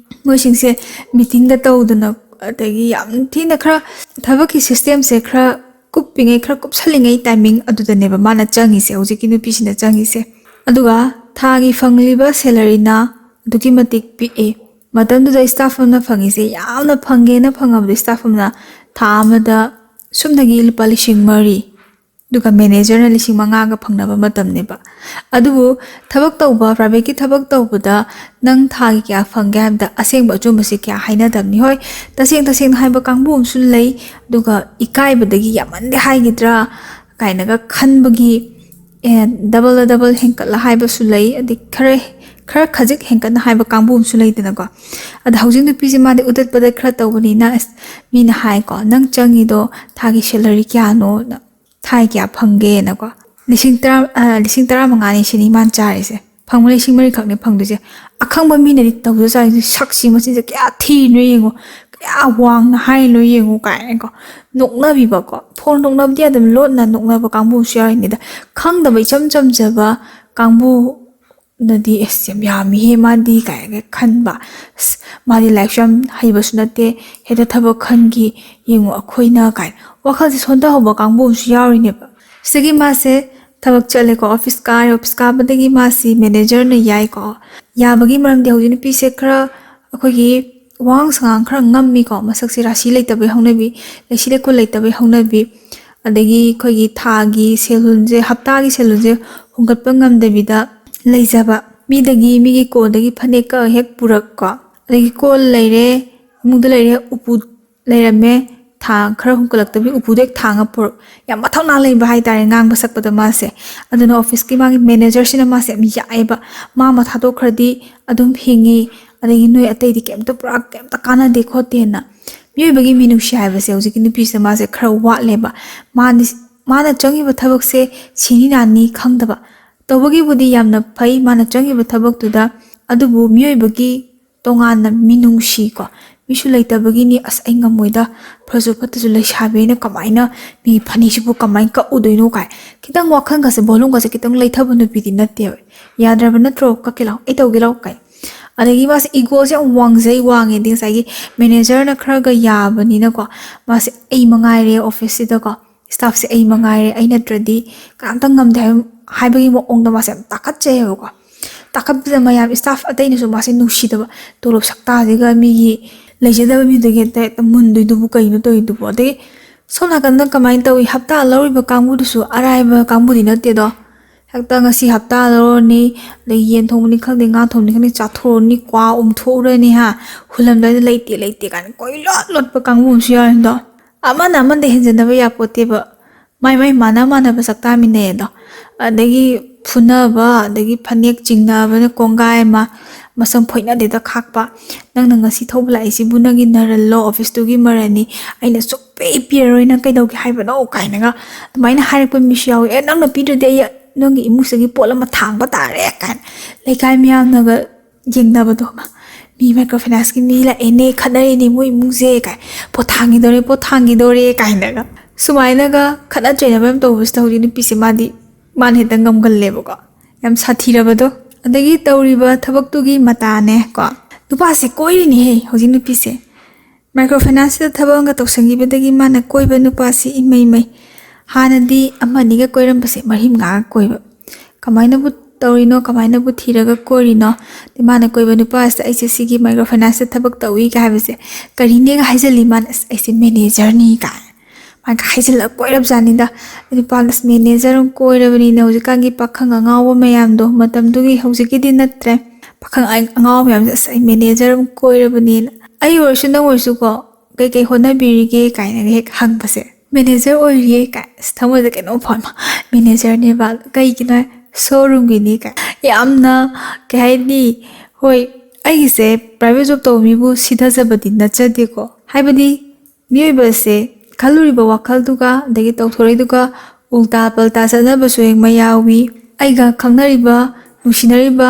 ꯃꯣꯏꯁꯤꯡꯁꯦ meetingꯒ ꯇꯧꯗꯅ, ꯑꯗꯒꯤ ꯌꯥꯝ ꯊꯤꯅ ꯈꯔ ꯊꯕꯛꯀꯤ systemꯁꯦ ꯈꯔ ꯀꯨꯞꯄꯤꯉꯩ, ꯈꯔ ꯀꯨꯞꯁꯜꯂꯤꯉꯩ timing ꯑꯗꯨꯗꯅꯦꯕ ꯃꯥꯅ ꯆꯪꯉꯤꯁꯦ, ꯍꯧꯖꯤꯛꯀꯤ ꯅꯨꯄꯤꯁꯤꯅ ꯆꯪꯉꯤꯁꯦ꯫ ꯑꯗꯨꯒ ꯊꯥꯒꯤ ꯐꯪꯂꯤꯕ salaryꯅ ꯑꯗꯨꯛꯀꯤ ꯃꯇꯤꯛ ꯄꯤꯛꯏ꯫ ꯃꯇꯝꯗꯨꯗ staff ꯑꯃꯅ ꯐꯪꯉꯤꯁꯦ, ꯌꯥꯝꯅ ꯐꯪꯒꯦꯅ ꯐꯪꯉꯕꯗ staff ꯑꯃꯅ ꯊꯥ ꯑꯃꯗ ꯁꯨꯞꯅꯒꯤ ꯂꯨꯄꯥ ꯂꯤꯁꯤꯡ ꯃꯔꯤ, ꯑꯗꯨꯒ ꯃꯦꯅꯦꯖꯔꯅ ꯂꯤꯁꯤꯡ ꯃꯉꯥꯒ ꯐꯪꯅꯕ ꯃꯇꯝꯅꯦꯕ꯫ ꯑꯗꯨꯕꯨ ꯊꯕꯛ ꯇꯧꯕ, ꯄ꯭ꯔꯥꯏꯚꯦꯠꯀꯤ ꯊꯕꯛ ꯇꯧꯕꯗ ꯅꯪ ꯊꯥꯒꯤ ꯀꯌꯥ ꯐꯪꯒꯦ ꯍꯥꯏꯕꯗ ꯑꯁꯦꯡꯕ ꯑꯆꯨꯝꯕꯁꯤ ꯀꯌꯥ ꯍꯥꯏꯅꯗꯕꯅꯤ꯫ ꯍꯣꯏ, ꯇꯁꯦꯡ ꯇꯁꯦꯡꯅ ꯍꯥꯏꯕ ꯀꯥꯡꯕꯨ ꯑꯃꯁꯨ ꯂꯩ, ꯑꯗꯨꯒ ꯏꯀꯥꯏꯕꯗꯒꯤ ꯌꯥꯝꯃꯟꯗꯦ ꯍꯥꯏꯒꯗ꯭ꯔꯥ ꯀꯥꯏꯅꯒ ꯈꯟꯕꯒꯤ, ꯑꯦ, ꯗꯕꯜꯗ ꯗꯕꯜ ꯍꯦꯟꯀꯠꯂ ꯍꯥꯏꯕꯁꯨ ꯂꯩ, ꯑꯗꯩ ꯈꯔ, ꯈꯔ ꯈꯖꯤꯛ ꯍꯦꯟꯀꯠꯅ ꯍꯥꯏꯕ ꯀꯥꯡꯕꯨ ꯑꯃꯁꯨ ꯂꯩꯗꯅꯀꯣ꯫ ꯑꯗ ꯍꯧꯖꯤꯛ ꯅꯨꯄꯤꯁꯦ ꯃꯥꯗꯤ ꯎꯗꯠ ꯄꯗꯠ ꯈꯔ ꯇꯧꯕꯅꯤꯅ, ꯑꯁ, ꯃꯤꯅ ꯍꯥꯏꯀꯣ, "ꯅꯪ ꯆꯪꯉꯤꯗꯣ ꯊꯥꯒꯤ ꯁꯦꯂꯔꯤ ꯀꯌꯥꯅꯣ? ꯊꯥꯒꯤ ꯀꯌꯥ ꯐꯪꯒꯦꯅꯀꯣ?" "ꯂꯤꯁꯤꯡ ꯇꯔꯥ, ꯑ, ꯂꯤꯁꯤꯡ ꯇꯔꯥꯃꯉꯥꯅꯤ ꯁꯤꯅꯤ ꯃꯥꯅ ꯆꯥꯔꯤꯁꯦ꯫ ꯐꯪꯕ ꯂꯤꯁꯤꯡ ꯃꯔꯤꯈꯛꯅꯦ ꯐꯪꯗꯣꯏꯁꯦ꯫ ꯑꯈꯪꯕ ꯃꯤꯅꯗꯤ ꯇꯧꯖ ꯆꯥꯔꯤꯁꯦ, ꯁꯛꯁꯤ ꯃꯆꯤꯟꯁꯦ ꯀꯌꯥ ꯊꯤꯔꯤꯅꯣ ꯌꯦꯡꯉꯣ, ꯀꯌꯥ ꯋꯥꯡꯅ ꯍꯥꯏꯔꯤꯅꯣ ꯌꯦꯡꯉꯣ" ꯀꯥꯏꯅꯀꯣ ꯅꯣꯛꯅꯕꯤꯕꯀꯣ꯫ ꯐꯣꯟ ꯅꯣꯛꯅꯕꯗꯤ ꯑꯗꯨꯝ ꯂꯣꯟꯅ ꯅꯣꯛꯅꯕ ꯀꯥꯡꯕꯨꯁꯨ ꯌꯥꯎꯔꯤꯅꯤꯗ꯫ ꯈꯪꯗꯕ ꯏꯆꯝ ꯆꯝꯖꯕ ꯀꯥꯡꯕꯨ ꯅꯗꯤ, "ꯑꯁ, ꯌꯥꯝ ꯌꯥꯝꯃꯤꯍꯦ ꯃꯥꯗꯤ" ꯀꯥꯏꯅꯒ ꯈꯟꯕ꯫ "ꯑꯁ, ꯃꯥꯗꯤ ꯂꯥꯏꯔꯤꯛꯁꯨ ꯌꯥꯝ ꯍꯩꯕꯁꯨ ꯅꯠꯇꯦ, ꯍꯦꯛꯇ ꯊꯕꯛ ꯈꯟꯈꯤ, ꯌꯦꯡꯉꯨ ꯑꯩꯈꯣꯏꯅ" ꯀꯥꯏꯅ ꯋꯥꯈꯜꯁꯦ ꯁꯣꯟꯊꯍꯧꯕ ꯀꯥꯡꯕꯨ ꯑꯃꯁꯨ ꯌꯥꯎꯔꯤꯅꯦꯕ꯫ ꯁꯤꯗꯒꯤ ꯃꯥꯁꯦ ꯊꯕꯛ ꯆꯠꯂꯦꯀꯣ, ꯑꯣꯐꯤꯁ ꯀꯥꯔꯦ꯫ ꯑꯣꯐꯤꯁ ꯀꯥꯕꯗꯒꯤ ꯃꯥꯁꯤ ꯃꯦꯅꯦꯖꯔꯅ ꯌꯥꯏꯀꯣ꯫ ꯌꯥꯕꯒꯤ ꯃꯔꯝꯗꯤ ꯍꯧꯖꯤꯛ ꯅꯨꯄꯤꯁꯦ ꯈꯔ ꯑꯩꯈꯣꯏꯒꯤ ꯋꯥꯉꯥꯡ ꯁꯉꯥꯡ ꯈꯔ ꯉꯝꯃꯤꯀꯣ, ꯃꯁꯛꯁꯦ ꯔꯥꯁꯤ ꯂꯩꯇꯕꯩ ꯍꯧꯅꯕꯤ, ꯂꯩꯁꯤ ꯂꯩꯈꯣꯜ ꯂꯩꯇꯕꯩ ꯍꯧꯅꯕꯤ, ꯑꯗꯒꯤ ꯑꯩꯈꯣꯏꯒꯤ ꯊꯥꯒꯤ ꯁꯦꯜꯍꯨꯟꯁꯦ, ꯍꯞꯇꯥꯒꯤ ꯁꯦꯜꯍꯨꯟꯁꯦ ꯍꯨꯟꯒꯠꯄ ꯉꯝꯗꯕꯤꯗ ꯂꯩꯖꯕ꯫ ꯃꯤꯗꯒꯤ, ꯃꯤꯒꯤ ꯀꯣꯟꯗꯒꯤ ꯐꯅꯦꯛ ꯀꯛꯑ ꯍꯦꯛ ꯄꯨꯔꯛꯀꯣ, ꯑꯗꯒꯤ ꯀꯣꯜ ꯂꯩꯔꯦ, ꯏꯃꯨꯡꯗ ꯂꯩꯔꯦ, ꯎꯄꯨ ꯂꯩꯔꯝꯃꯦ, ꯊꯥꯡ ꯈꯔ ꯍꯨꯟꯒꯠꯂꯛꯇꯕꯤ ꯎꯄꯨꯗ ꯍꯦꯛ ꯊꯥꯡꯉ ꯄꯨꯔꯛ꯫ ꯌꯥꯝ ꯃꯊꯧꯅꯥ ꯂꯩꯕ ꯍꯥꯏꯇꯥꯔꯦ ꯉꯥꯡꯕ ꯁꯛꯄꯗ ꯃꯥꯁꯦ꯫ ꯑꯗꯨꯅ ꯑꯣꯐꯤꯁꯀꯤ ꯃꯥꯒꯤ ꯃꯦꯅꯦꯖꯔꯁꯤꯅ ꯃꯥꯁꯦ ꯌꯥꯝ ꯌꯥꯛꯑꯦꯕ꯫ "ꯃꯥ ꯃꯊꯥꯗꯣꯛꯈ꯭ꯔꯗꯤ ꯑꯗꯨꯝ ꯍꯤꯡꯉꯤ, ꯑꯗꯒꯤ ꯅꯣꯏ ꯑꯇꯩꯗꯤ ꯀꯩꯝꯇ, ꯄꯨꯔꯥ ꯀꯩꯝꯇ ꯀꯥꯟꯅꯗꯦ" ꯈꯣꯠꯇꯦꯅ꯫ ꯃꯤꯑꯣꯏꯕꯒꯤ ꯃꯤꯅꯨꯡꯁꯤ ꯍꯥꯏꯕꯁꯦ ꯍꯧꯖꯤꯛꯀꯤ ꯅꯨꯄꯤꯁꯤꯗ ꯃꯥꯁꯦ ꯈꯔ ꯋꯥꯠꯂꯦꯕ꯫ ꯃꯥꯗꯤ, ꯃꯥꯅ ꯆꯪꯉꯤꯕ ꯊꯕꯛꯁꯦ ꯁꯤꯅꯤ ꯅꯥꯅꯤ ꯈꯪꯗꯕ꯫ ꯇꯧꯕꯒꯤꯕꯨꯗꯤ ꯌꯥꯝꯅ ꯐꯩ ꯃꯥꯅ ꯆꯪꯉꯤꯕ ꯊꯕꯛꯇꯨꯗ, ꯑꯗꯨꯕꯨ ꯃꯤꯑꯣꯏꯕꯒꯤ ꯇꯣꯉꯥꯟꯅ ꯃꯤꯅꯨꯡꯁꯤꯀꯣ, ꯃꯤꯁꯨ ꯂꯩꯇꯕꯒꯤꯅꯤ, "ꯑꯁ, ꯑꯩ ꯉꯝꯃꯣꯏꯗ, ꯐꯔꯁꯨ ꯐꯠꯇ꯭ꯔꯁꯨ ꯂꯩꯁꯥꯕꯤ ꯑꯩꯅ ꯀꯃꯥꯏꯅ ꯃꯤ ꯐꯅꯦꯛꯁꯤꯕꯨ ꯀꯃꯥꯏꯅ ꯀꯛꯎꯗꯣꯏꯅꯣ?" ꯀꯥꯏ ꯈꯤꯇꯪ ꯋꯥꯈꯜꯒꯁꯦ, ꯚꯣꯂꯨꯝꯒꯁꯦ ꯈꯤꯇꯪ ꯂꯩꯊꯕ ꯅꯨꯄꯤꯗꯤ ꯅꯠꯇꯦꯕ꯫ "ꯌꯥꯗ꯭ꯔꯕ ꯅꯠꯇ꯭ꯔꯣ? ꯀꯛꯀꯦ ꯂꯥꯛꯑꯣ, ꯑꯩ ꯇꯧꯒꯦ ꯂꯥꯛꯑꯣ" ꯀꯥꯏ꯫ ꯑꯗꯒꯤ ꯃꯥꯁꯦ ꯏꯒꯣꯁꯦ ꯌꯥꯝ ꯋꯥꯡꯖꯩ, ꯋꯥꯡꯉꯦꯗꯤ ꯉꯁꯥꯏꯒꯤ ꯃꯦꯅꯦꯖꯔꯅ ꯈꯔꯒ ꯌꯥꯕꯅꯤꯅꯀꯣ, ꯃꯥꯁꯦ "ꯑꯩ ꯃꯉꯥꯏꯔꯦ ꯑꯣꯐꯤꯁꯁꯤꯗꯀꯣ, ꯁ꯭ꯇꯥꯐꯁꯦ ꯑꯩ ꯃꯉꯥꯏꯔꯦ, ꯑꯩ ꯅꯠꯇ꯭ꯔꯗꯤ ꯀꯅꯥꯝꯇ ꯉꯝꯗꯦ" ꯍꯥꯏꯕ, ꯍꯥꯏꯕꯒꯤ ꯃꯑꯣꯡꯗ ꯃꯥꯁꯦ ꯌꯥꯝ ꯇꯥꯈꯠꯆꯩꯌꯦꯕꯀꯣ꯫ ꯇꯥꯈꯠꯄꯁꯤꯗ ꯃꯌꯥꯝ ꯁ꯭ꯇꯥꯐ ꯑꯇꯩꯅꯁꯨ ꯃꯥꯁꯦ ꯅꯨꯡꯁꯤꯗꯕ, "ꯇꯣꯂꯣꯞ ꯁꯛꯇꯥꯁꯤꯒ ꯃꯤꯒꯤ ꯂꯩꯖꯗꯕ ꯃꯤꯗꯨꯒꯤ ꯍꯦꯛꯇ, ꯍꯦꯛꯇ ꯃꯨꯟꯗꯣꯏꯗꯨꯕꯨ ꯀꯩꯅꯣ ꯇꯧꯔꯤꯗꯨꯕꯨ?" ꯑꯗꯒꯤ ꯁꯣꯝ ꯅꯥꯀꯟꯗ ꯀꯃꯥꯏꯅ ꯇꯧꯏ? ꯍꯞꯇꯥ ꯂꯧꯔꯤꯕ ꯀꯥꯡꯕꯨꯗꯨꯁꯨ ꯑꯔꯥꯏꯕ ꯀꯥꯡꯕꯨꯗꯤ ꯅꯠꯇꯦꯗꯣ꯫ ꯍꯦꯛꯇ ꯉꯁꯤ ꯍꯞꯇꯥ ꯂꯧꯔꯅꯤ, ꯑꯗꯩ ꯌꯦꯟ ꯊꯣꯡꯕꯅꯤ ꯈꯪꯗꯦ, ꯉꯥ ꯊꯣꯡꯕꯅꯤ ꯈꯪꯗꯦ, ꯆꯥꯊꯣꯛꯑꯅꯤ, ꯀ꯭ꯋꯥ ꯎꯝꯊꯣꯛꯎꯔꯅꯤ ꯍꯥ, ꯍꯨꯜꯂꯝꯗꯥꯏꯗ "ꯂꯩꯇꯦ, ꯂꯩꯇꯦ" ꯀꯥꯏꯅ ꯀꯣꯏꯂꯣꯠ ꯂꯣꯠꯄ ꯀꯥꯡꯕꯨ ꯑꯃꯁꯨ ꯌꯥꯎꯔꯤꯗꯣ꯫ ꯑꯃꯅ ꯑꯃꯗ ꯍꯦꯟꯖꯟꯅꯕ ꯌꯥꯄꯣꯠꯇꯦꯕ, ꯃꯥꯏ ꯃꯥꯏ ꯃꯥꯟꯅ ꯃꯥꯟꯅꯕ ꯆꯥꯛ ꯆꯥꯃꯤꯟꯅꯩ ꯑꯗꯣ꯫ ꯑꯗꯒꯤ ꯐꯨꯅꯕ, ꯑꯗꯒꯤ ꯐꯅꯦꯛ ꯆꯤꯡꯅꯕꯅ ꯀꯣꯡꯒꯥꯏ ꯑꯃ, ꯃꯁꯝ ꯐꯣꯏꯅꯗꯦꯗ ꯈꯥꯛꯄ꯫ "ꯅꯪꯅ ꯉꯁꯤ ꯊꯧꯕ ꯂꯥꯛꯏꯁꯤꯕꯨ ꯅꯪꯒꯤ ꯅꯔꯜꯂꯣ, ꯑꯣꯐꯤꯁꯇꯨꯒꯤ ꯃꯔꯜꯅꯤ, ꯑꯩꯅ ꯁꯨꯛꯄꯤ ꯄꯤꯔꯔꯣꯏ, ꯅꯪ ꯀꯩꯗꯧꯒꯦ ꯍꯥꯏꯕꯅꯣ?" ꯀꯥꯏꯅꯒ ꯑꯗꯨꯃꯥꯏꯅ ꯍꯥꯏꯔꯛꯄ ꯃꯤꯁꯨ ꯌꯥꯎꯋꯤ꯫ "ꯑꯦ, ꯅꯪꯅ ꯄꯤꯗ꯭ꯔꯗꯤ ꯑꯩ ꯅꯪꯒꯤ ꯏꯃꯨꯡꯁꯤꯒꯤ ꯄꯣꯠ ꯑꯃ ꯊꯥꯡꯕ ꯇꯥꯔꯦ" ꯀꯥꯏꯅ ꯂꯩꯀꯥꯏ ꯃꯤꯌꯥꯝꯅꯒ ꯌꯦꯡꯅꯕꯗꯣ꯫ "ꯑꯃ, ꯃꯤ ꯃꯥꯏꯀ꯭ꯔꯣ ꯐꯥꯏꯅꯥꯟꯁꯀꯤ ꯃꯤ ꯂꯥꯛꯑꯦꯅꯦ, ꯈꯠꯅꯔꯦꯅꯦ ꯃꯣꯏ ꯏꯃꯨꯡꯁꯦ" ꯀꯥꯏ, "ꯄꯣꯠ ꯊꯥꯡꯈꯤꯗꯣꯔꯦ, ꯄꯣꯠ ꯊꯥꯡꯈꯤꯗꯣꯔꯦ" ꯀꯥꯏꯅꯒ ꯁꯨꯃꯥꯏꯅꯒ ꯈꯠꯅ ꯆꯩꯅꯕ ꯌꯥꯝ ꯇꯧꯕꯁꯤꯗ ꯍꯧꯖꯤꯛ ꯅꯨꯄꯤꯁꯦ ꯃꯥꯗꯤ, ꯃꯥꯅ ꯍꯦꯛꯇ ꯉꯝꯒꯜꯂꯦꯕꯀꯣ, ꯌꯥꯝ ꯁꯥꯊꯤꯔꯕꯗꯣ꯫ ꯑꯗꯒꯤ ꯇꯧꯔꯤꯕ ꯊꯕꯛꯇꯨꯒꯤ ꯃꯇꯥꯅꯦ ꯀꯣ, ꯅꯨꯄꯥꯁꯦ ꯀꯣꯏꯔꯤꯅꯦꯍꯦ ꯍꯧꯖꯤꯛ ꯅꯨꯄꯤꯁꯦ꯫ ꯃꯥꯏꯀ꯭ꯔꯣ ꯐꯥꯏꯅꯥꯟꯁꯇ ꯊꯕꯛ ꯑꯃꯒ ꯇꯧꯁꯟꯈꯤꯕꯗꯒꯤ ꯃꯥꯅ ꯀꯣꯏꯕ ꯅꯨꯄꯥꯁꯤ ꯏꯃꯩ ꯃꯩ꯫ ꯍꯥꯟꯅꯗꯤ ꯑꯃ ꯑꯅꯤꯒ ꯀꯣꯏꯔꯝꯕꯁꯦ ꯃꯔꯤ ꯃꯉꯥꯒ ꯀꯣꯏꯕ꯫ ꯀꯃꯥꯏꯅꯕꯨ ꯇꯧꯔꯤꯅꯣ, ꯀꯃꯥꯏꯅꯕꯨ ꯊꯤꯔꯒ ꯀꯣꯏꯔꯤꯅꯣ? ꯑꯗꯩ ꯃꯥꯅ ꯀꯣꯏꯕ ꯅꯨꯄꯥꯁꯤꯗ ꯑꯩꯁꯦ ꯁꯤꯒꯤ ꯃꯥꯏꯀ꯭ꯔꯣ ꯐꯥꯏꯅꯥꯟꯁꯇ ꯊꯕꯛ ꯇꯧꯏ ꯀꯥꯏ ꯍꯥꯏꯕꯁꯦ ꯀꯔꯤꯅꯦꯒ ꯍꯥꯏꯖꯜꯂꯤ ꯃꯥꯅ, "ꯑꯁ, ꯑꯩꯁꯦ ꯃꯦꯅꯦꯖꯔꯅꯤ" ꯀꯥꯏ꯫ ꯃꯥꯅ ꯍꯥꯏꯖꯤꯜꯂꯒ ꯀꯣꯏꯔꯕꯖꯥꯠꯅꯤꯗ꯫ ꯅꯨꯄꯥꯒ, "ꯑꯁ, ꯃꯦꯅꯦꯖꯔ ꯑꯃ ꯀꯣꯏꯔꯕꯅꯤꯅ ꯍꯧꯖꯤꯛꯀꯥꯟꯒꯤ ꯄꯥꯈꯪ ꯑꯉꯥꯎꯕ ꯃꯌꯥꯝꯗꯣ", ꯃꯇꯝꯗꯨꯒꯤ, ꯍꯧꯖꯤꯛꯀꯤꯗꯤ ꯅꯠꯇ꯭ꯔꯦ, "ꯄꯥꯈꯪ ꯑꯉꯥꯎꯕ ꯃꯌꯥꯝꯁꯦ, ꯑꯁ, ꯑꯩ ꯃꯦꯅꯦꯖꯔ ꯑꯃ ꯀꯣꯏꯔꯕꯅꯤꯅ"꯫ ꯑꯩ ꯑꯣꯏꯔꯁꯨ ꯅꯪ ꯑꯣꯏꯔꯁꯨꯀꯣ, "ꯀꯩꯀꯩ ꯍꯣꯠꯅꯕꯤꯔꯤꯒꯦ?" ꯀꯥꯏꯅꯒ ꯍꯦꯛ ꯍꯪꯕꯁꯦ, "ꯃꯦꯅꯦꯖꯔ ꯑꯣꯏꯔꯤꯌꯦ" ꯀꯥꯏ, ꯑꯁ, ꯊꯃꯣꯏꯗ ꯀꯩꯅꯣꯝ ꯐꯥꯎ, "ꯃꯦꯅꯦꯖꯔꯅꯦꯕ, ꯀꯩꯒꯤꯅꯣ ꯍꯥꯏ, ꯁꯣꯔꯨꯝꯒꯤꯅꯤ" ꯀꯥꯏ꯫ ꯌꯥꯝꯅ, ꯀꯩ ꯍꯥꯏꯅꯤ, ꯍꯣꯏ, ꯑꯩꯒꯤꯁꯦ ꯄ꯭ꯔꯥꯏꯚꯦꯠ ꯖꯣꯕ ꯇꯧꯕ ꯃꯤꯕꯨ ꯁꯤꯊꯖꯕꯗꯤ ꯅꯠꯆꯗꯦꯀꯣ, ꯍꯥꯏꯕꯗꯤ ꯃꯤꯑꯣꯏꯕꯁꯦ ꯈꯜꯂꯨꯔꯤꯕ ꯋꯥꯈꯜꯗꯨꯒ ꯑꯗꯒꯤ ꯇꯧꯊꯣꯔꯛꯏꯗꯨꯒ ꯎꯜꯇꯥ ꯄꯜꯇꯥ ꯆꯠꯅꯕꯁꯨ ꯍꯦꯛ ꯃꯌꯥꯎꯏ꯫ ꯑꯩꯒ ꯈꯪꯅꯔꯤꯕ, ꯅꯨꯡꯁꯤꯅꯔꯤꯕ,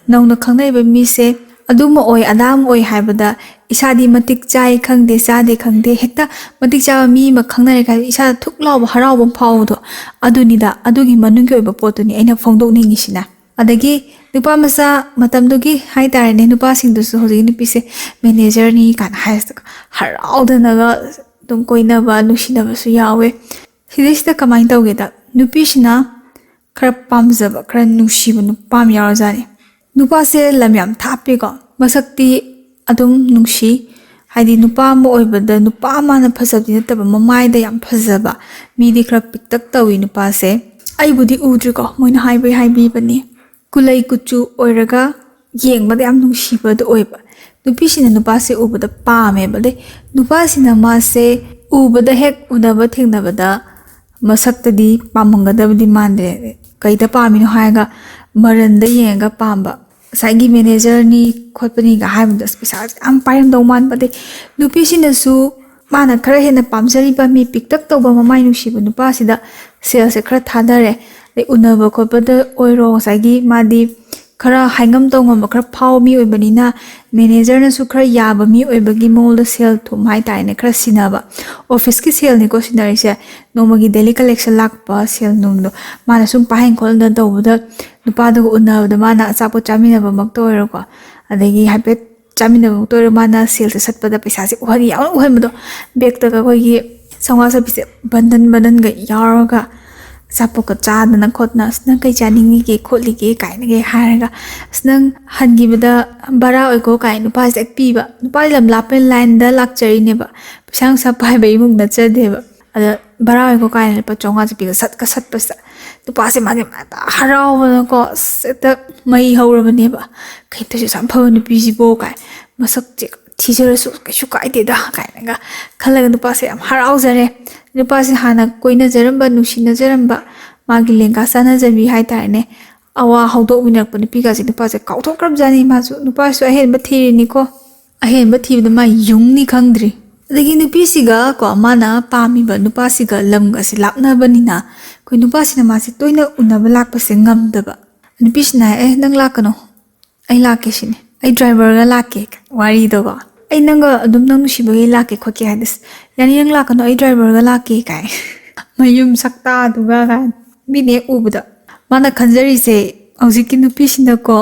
ꯅꯧꯅ ꯈꯪꯅꯔꯤꯕ ꯃꯤꯁꯦ ꯑꯗꯨꯃ ꯑꯣꯏ, ꯑꯗꯥ ꯑꯃ ꯑꯣꯏ ꯍꯥꯏꯕꯗ ꯏꯁꯥꯗꯤ ꯃꯇꯤꯛ ꯆꯥꯏ ꯈꯪꯗꯦ, ꯆꯥꯗꯦ ꯈꯪꯗꯦ, ꯍꯦꯛꯇ ꯃꯇꯤꯛ ꯆꯥꯕ ꯃꯤ ꯑꯃ ꯈꯪꯅꯔꯦ ꯈꯜꯂꯦ, ꯏꯁꯥꯗ ꯊꯨꯛ ꯂꯥꯎꯕ ꯍꯔꯥꯎꯕ ꯑꯃ ꯐꯥꯎꯕꯗꯣ, ꯑꯗꯨꯅꯤꯗ, ꯑꯗꯨꯒꯤ ꯃꯅꯨꯡꯒꯤ ꯑꯣꯏꯕ ꯄꯣꯠꯇꯨꯅꯤ ꯑꯩꯅ ꯐꯣꯡꯗꯣꯛꯅꯤꯡꯉꯤꯁꯤꯅ꯫ ꯑꯗꯒꯤ ꯅꯨꯄꯥ ꯃꯆꯥ ꯃꯇꯝꯗꯨꯒꯤ ꯍꯥꯏꯇꯥꯔꯦꯅꯦ, ꯅꯨꯄꯥꯁꯤꯡꯗꯨꯁꯨ ꯍꯧꯖꯤꯛꯀꯤ ꯅꯨꯄꯤꯁꯦ ꯃꯦꯅꯦꯖꯔꯅꯤ ꯀꯥꯏꯅ ꯍꯥꯏꯔꯁꯤꯗ ꯍꯔꯥꯎꯗꯅꯒ ꯑꯗꯨꯝ ꯀꯣꯏꯅꯕ, ꯅꯨꯡꯁꯤꯅꯕꯁꯨ ꯌꯥꯎꯋꯦ꯫ ꯁꯤꯗꯩꯁꯤꯗ ꯀꯃꯥꯏꯅ ꯇꯧꯒꯦꯗ, ꯅꯨꯄꯤꯁꯤꯅ ꯈꯔ ꯄꯥꯝꯖꯕ, ꯈꯔ ꯅꯨꯡꯁꯤꯕ ꯅꯨꯄꯥ ꯑꯃ ꯌꯥꯎꯔꯖꯥꯠꯅꯤ꯫ ꯅꯨꯄꯥꯁꯦ ꯂꯝ ꯌꯥꯝ ꯊꯥꯞꯄꯦꯀꯣ, ꯃꯁꯛꯇꯤ ꯑꯗꯨꯝ ꯅꯨꯡꯁꯤ, ꯍꯥꯏꯗꯤ ꯅꯨꯄꯥ ꯑꯃ ꯑꯣꯏꯕꯗ ꯅꯨꯄꯥ ꯑꯃꯅ ꯐꯖꯕꯗꯤ ꯅꯠꯇꯕ, ꯃꯃꯥꯏꯗ ꯌꯥꯝ ꯐꯖꯕ, ꯃꯤꯗꯤ ꯈꯔ ꯄꯤꯛꯇꯛ ꯇꯧꯏ ꯅꯨꯄꯥꯁꯦ꯫ ꯑꯩꯕꯨꯗꯤ ꯎꯗ꯭ꯔꯤꯀꯣ, ꯃꯣꯏꯅ ꯍꯥꯏꯕꯩ ꯍꯥꯏꯕꯤꯕꯅꯤ꯫ ꯀꯨꯂꯩ ꯀꯨꯆꯨ ꯑꯣꯏꯔꯒ ꯌꯦꯡꯕꯗ ꯌꯥꯝ ꯅꯨꯡꯁꯤꯕꯗꯣ ꯑꯣꯏꯕ꯫ ꯅꯨꯄꯤꯁꯤꯅ ꯅꯨꯄꯥꯁꯦ ꯎꯕꯗ ꯄꯥꯝꯃꯦꯕ꯫ ꯑꯗꯩ ꯅꯨꯄꯥꯁꯤꯅ ꯃꯥꯁꯦ ꯎꯕꯗ, ꯍꯦꯛ ꯎꯅꯕ ꯊꯦꯡꯅꯕꯗ ꯃꯁꯛꯇꯗꯤ ꯄꯥꯝꯃꯝꯒꯗꯕꯗꯤ ꯃꯥꯟꯗ꯭ꯔꯦ꯫ ꯀꯩꯗ ꯄꯥꯝꯃꯤꯅꯣ ꯍꯥꯏꯔꯒ ꯃꯔꯟꯗ ꯌꯦꯡꯉꯒ ꯄꯥꯝꯕ꯫ ꯉꯁꯥꯏꯒꯤ ꯃꯦꯅꯦꯖꯔꯅꯤ ꯈꯣꯠꯄꯅꯤꯒ ꯍꯥꯏꯕꯗꯣ ꯑꯁ ꯄꯩꯁꯥꯁꯦ ꯌꯥꯝ ꯄꯥꯏꯔꯝꯗꯧ ꯃꯥꯟꯕ꯫ ꯑꯗꯩ ꯅꯨꯄꯤꯁꯤꯅꯁꯨ ꯃꯥꯅ ꯈꯔ ꯍꯦꯟꯅ ꯄꯥꯝꯖꯔꯤꯕ ꯃꯤ ꯄꯤꯛꯇꯛ ꯇꯧꯕ ꯃꯃꯥꯏ ꯅꯨꯡꯁꯤꯕ ꯅꯨꯄꯥꯁꯤꯗ ꯁꯦꯜꯁꯦ ꯈꯔ ꯊꯥꯗꯔꯦ꯫ ꯑꯗꯩ ꯎꯅꯕ ꯈꯣꯠꯄꯗ ꯑꯣꯏꯔꯣ, ꯉꯁꯥꯏꯒꯤ ꯃꯥꯗꯤ ꯈꯔ ꯍꯥꯏꯉꯝ ꯇꯧꯉꯝꯕ, ꯈꯔ ꯐꯥꯎꯕ ꯃꯤ ꯑꯣꯏꯕꯅꯤꯅ ꯃꯦꯅꯦꯖꯔꯅꯁꯨ ꯈꯔ ꯌꯥꯕ ꯃꯤ ꯑꯣꯏꯕꯒꯤ ꯃꯑꯣꯡꯗ ꯁꯦꯜ ꯊꯨꯝ ꯍꯥꯏꯇꯥꯔꯦꯅꯦ ꯈꯔ ꯁꯤꯟꯅꯕ꯫ ꯑꯣꯐꯤꯁꯀꯤ ꯁꯦꯜꯅꯤꯀꯣ ꯁꯤꯟꯅꯔꯤꯁꯦ, ꯅꯣꯡꯃꯒꯤ ꯗꯦꯂꯤ ꯀꯂꯦꯛꯁꯟ ꯂꯥꯛꯄ ꯁꯦꯜ ꯅꯨꯡꯗꯣ ꯃꯥꯅ ꯁꯨꯝ ꯄꯥꯏꯍꯟ ꯈꯣꯠꯍꯟꯗꯅ ꯇꯧꯕꯗ ꯅꯨꯄꯥꯗꯨꯒ ꯎꯅꯕꯗ ꯃꯥꯅ ꯑꯆꯥꯄꯣꯠ ꯆꯥꯃꯤꯟꯅꯕꯃꯛꯇ ꯑꯣꯏꯔꯣꯀꯣ, ꯑꯗꯒꯤ ꯍꯥꯏꯐꯦꯠ ꯆꯥꯃꯤꯟꯅꯕꯃꯛꯇ ꯑꯣꯏꯔꯣ, ꯃꯥꯅ ꯁꯦꯜꯁꯦ ꯁꯠꯄꯗ ꯄꯩꯁꯥꯁꯦ ꯎꯍꯟ ꯌꯥꯝꯅ ꯎꯍꯟꯕꯗꯣ, ꯕꯦꯛꯇꯒ ꯑꯩꯈꯣꯏꯒꯤ ꯆꯥꯝꯃꯉꯥ ꯆꯠꯄꯤꯁꯦ ꯕꯟꯗꯟ ꯕꯟꯗꯟꯒ ꯌꯥꯎꯔꯒ ꯑꯆꯥꯄꯣꯠꯀ ꯆꯥꯗꯅ ꯈꯣꯠꯇꯅ, "ꯑꯁ ꯅꯪ ꯀꯩ ꯆꯥꯅꯤꯡꯉꯤꯒꯦ ꯈꯣꯠꯂꯤꯒꯦ?" ꯀꯥꯏꯅꯒ ꯍꯥꯏꯔꯒ, "ꯑꯁ ꯅꯪ ꯍꯟꯈꯤꯕꯗ ꯚꯔꯥ ꯑꯣꯏꯀꯣ" ꯀꯥꯏꯅ ꯅꯨꯄꯥꯁꯦ ꯍꯦꯛ ꯄꯤꯕ꯫ ꯅꯨꯄꯥꯁꯦ ꯂꯝ ꯂꯥꯞꯄ ꯂꯥꯏꯟꯗ ꯂꯥꯛꯆꯔꯤꯅꯦꯕ, ꯄꯩꯁꯥ ꯅꯨꯡꯁꯥ ꯄꯥꯏꯕ ꯏꯃꯨꯡ ꯅꯠꯆꯗꯦꯕ꯫ ꯑꯗ ꯚꯔꯥ ꯑꯣꯏꯀꯣ ꯀꯥꯏꯅ ꯂꯨꯄꯥ ꯆꯥꯝꯃꯉꯥ ꯆꯠꯄꯤꯒ ꯁꯠꯀ ꯁꯠꯄꯁꯤꯗ ꯅꯨꯄꯥꯁꯦ ꯃꯥꯗꯤ ꯃꯥ ꯍꯦꯛꯇ ꯍꯔꯥꯎꯕꯅꯀꯣ, ꯑꯁ ꯍꯦꯛꯇ ꯃꯩ ꯍꯧꯔꯕꯅꯦꯕ꯫ "ꯀꯩꯅꯣ ꯇꯧꯔꯤꯁꯦ, ꯑꯁꯨꯛ ꯌꯥꯝ ꯐꯕ ꯅꯨꯄꯤꯁꯤꯕꯣ" ꯀꯥꯏ, "ꯃꯁꯛꯁꯦ ꯊꯤꯖꯔꯁꯨ ꯀꯩꯁꯨ ꯀꯥꯏꯗꯦꯗ" ꯀꯥꯏꯅꯒ ꯈꯜꯂꯒ ꯅꯨꯄꯥꯁꯦ ꯌꯥꯝ ꯍꯔꯥꯎꯖꯔꯦ꯫ ꯅꯨꯄꯥꯁꯦ ꯍꯥꯟꯅ ꯀꯣꯏꯅꯖꯔꯝꯕ, ꯅꯨꯡꯁꯤꯅꯖꯔꯝꯕ, ꯃꯥꯒꯤ ꯂꯦꯡꯒꯥ ꯆꯥꯟꯅꯖꯕꯤ ꯍꯥꯏꯇꯥꯔꯦꯅꯦ, ꯑꯋꯥ ꯍꯧꯗꯣꯛꯃꯤꯟꯅꯔꯛꯄ ꯅꯨꯄꯤꯒꯁꯦ ꯅꯨꯄꯥꯁꯦ ꯀꯥꯎꯊꯣꯛꯈ꯭ꯔꯕꯖꯥꯠꯅꯤ꯫ ꯃꯥꯁꯨ, ꯅꯨꯄꯥꯁꯨ ꯑꯍꯦꯟꯕ ꯊꯤꯔꯤꯅꯤꯀꯣ꯫ ꯑꯍꯦꯟꯕ ꯊꯤꯕꯗ ꯃꯥ ꯌꯨꯝꯅꯤ ꯈꯪꯗ꯭ꯔꯤ꯫ ꯑꯗꯒꯤ ꯅꯨꯄꯤꯁꯤꯒ ꯀꯣ, ꯃꯥꯅ ꯄꯥꯝꯃꯤꯕ ꯅꯨꯄꯥꯁꯤꯒ ꯂꯝꯒꯁꯦ ꯂꯥꯞꯅꯕꯅꯤꯅ ꯑꯩꯈꯣꯏ ꯅꯨꯄꯥꯁꯤꯅ ꯃꯥꯁꯦ ꯇꯣꯏꯅ ꯎꯅꯕ ꯂꯥꯛꯄꯁꯦ ꯉꯝꯗꯕ꯫ ꯅꯨꯄꯤꯁꯤꯅ ꯍꯥꯏ, "ꯑꯦ, ꯅꯪ ꯂꯥꯛꯀꯅꯣ, ꯑꯩ ꯂꯥꯛꯀꯦ" ꯁꯤꯅꯤ꯫ "ꯑꯩ ꯗ꯭ꯔꯥꯏꯚꯔꯒ ꯂꯥꯛꯀꯦ", ꯋꯥꯔꯤꯗꯣꯀꯣ꯫ "ꯑꯩ ꯅꯪꯒ ꯑꯗꯨꯝ ꯅꯪ ꯅꯨꯡꯁꯤꯕꯒꯤ ꯂꯥꯛꯀꯦ ꯈꯣꯠꯀꯦ" ꯍꯥꯏꯗꯤ, "ꯑꯁ, ꯌꯥꯅꯤ, ꯅꯪ ꯂꯥꯛꯀꯅꯣ, ꯑꯩ ꯗ꯭ꯔꯥꯏꯚꯔꯒ ꯂꯥꯛꯀꯦ" ꯀꯥꯏ꯫ ꯃꯌꯨꯝ ꯁꯛꯇꯥꯗꯨꯒ ꯀꯥꯏ꯫ ꯃꯤꯅ ꯍꯦꯛ ꯎꯕꯗ ꯃꯥꯅ ꯈꯟꯖꯔꯤꯁꯦ, ꯍꯧꯖꯤꯛꯀꯤ ꯅꯨꯄꯤꯁꯤꯅꯀꯣ,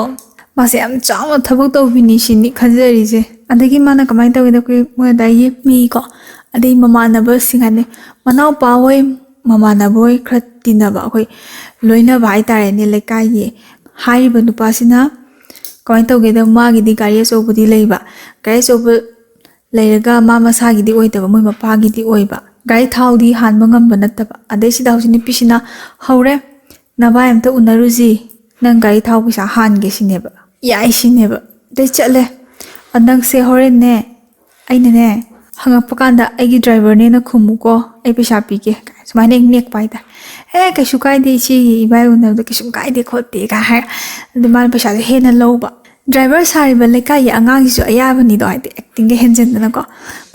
ꯃꯥꯁꯦ ꯌꯥꯝ ꯆꯥꯎꯅ ꯊꯕꯛ ꯇꯧꯕꯤꯅꯤ ꯁꯤꯅꯤ ꯈꯟꯖꯔꯤꯁꯦ꯫ ꯑꯗꯒꯤ ꯃꯥꯅ ꯀꯃꯥꯏꯅ ꯇꯧꯒꯦꯗ, ꯑꯩꯈꯣꯏ ꯃꯣꯏ ꯑꯗꯥꯏꯒꯤ ꯃꯤꯀꯣ, ꯑꯗꯩ ꯃꯃꯥꯟꯅꯕꯁꯤꯡ ꯍꯥꯏꯗꯤ ꯃꯅꯥꯎꯄꯥ ꯍꯣꯏ, ꯃꯃꯥꯟꯅꯕ ꯍꯣꯏ ꯈꯔ ꯇꯤꯟꯅꯕ, ꯑꯩꯈꯣꯏ ꯂꯣꯏꯅꯕ ꯍꯥꯏꯇꯥꯔꯦꯅꯦ, ꯂꯩꯀꯥꯏꯒꯤ꯫ ꯍꯥꯏꯔꯤꯕ ꯅꯨꯄꯥꯁꯤꯅ ꯀꯃꯥꯏꯅ ꯇꯧꯒꯦꯗ, ꯃꯥꯒꯤꯗꯤ ꯒꯥꯔꯤ ꯑꯆꯧꯕꯗꯤ ꯂꯩꯕ, ꯒꯥꯔꯤ ꯑꯆꯧꯕ ꯂꯩꯔꯒ ꯃꯥ ꯃꯁꯥꯒꯤꯗꯤ ꯑꯣꯏꯗꯕ, ꯃꯣꯏ ꯃꯄꯥꯒꯤꯗꯤ ꯑꯣꯏꯕ꯫ ꯒꯥꯔꯤ ꯊꯥꯎꯗꯤ ꯍꯥꯟꯕ ꯉꯝꯕ ꯅꯠꯇꯕ꯫ ꯑꯗꯩꯁꯤꯗ ꯍꯧꯖꯤꯛ ꯅꯨꯄꯤꯁꯤꯅ, "ꯍꯧꯔꯦ, ꯅꯚꯥꯏ ꯑꯝꯇ ꯎꯅꯔꯨꯁꯤ, ꯅꯪ ꯒꯥꯔꯤ ꯊꯥꯎ ꯄꯩꯁꯥ ꯍꯥꯟꯒꯦ" ꯁꯤꯅꯦꯕ꯫ "ꯌꯥꯏ" ꯁꯤꯅꯦꯕ꯫ ꯑꯗꯩ ꯆꯠꯂꯦ꯫ "ꯑ, ꯅꯪꯁꯦ ꯍꯣꯔꯦꯟꯅꯦ, ꯑꯩꯅꯅꯦ, ꯍꯪꯉꯛꯄ ꯀꯥꯟꯗ ꯑꯩꯒꯤ ꯗ꯭ꯔꯥꯏꯚꯔꯅꯦꯅ ꯈꯨꯝꯃꯨꯀꯣ, ꯑꯩ ꯄꯩꯁꯥ ꯄꯤꯒꯦ" ꯀꯥꯏ ꯁꯨꯃꯥꯏꯅ ꯍꯦꯛ ꯅꯦꯛꯄ ꯍꯥꯏꯇꯥꯔꯦ꯫ "ꯑꯦ, ꯀꯩꯁꯨ ꯀꯥꯏꯗꯦ ꯏꯆꯦꯒꯤ ꯏꯕꯥꯏ ꯎꯅꯕꯗ ꯀꯩꯁꯨꯝ ꯀꯥꯏꯗꯦ ꯈꯣꯠꯇꯦ" ꯀꯥꯏ ꯍꯥꯏ꯫ ꯑꯗꯨ ꯃꯥꯅ ꯄꯩꯁꯥꯁꯦ ꯍꯦꯟꯅ ꯂꯧꯕ꯫ ꯗ꯭ꯔꯥꯏꯚꯔ ꯁꯥꯔꯤꯕ ꯂꯩꯀꯥꯏꯒꯤ ꯑꯉꯥꯡꯁꯤꯁꯨ ꯑꯌꯥꯕꯅꯤꯗꯣ, ꯍꯥꯏꯗꯤ ꯑꯦꯛꯇꯤꯡꯒ ꯍꯦꯟꯖꯤꯟꯗꯅꯀꯣ꯫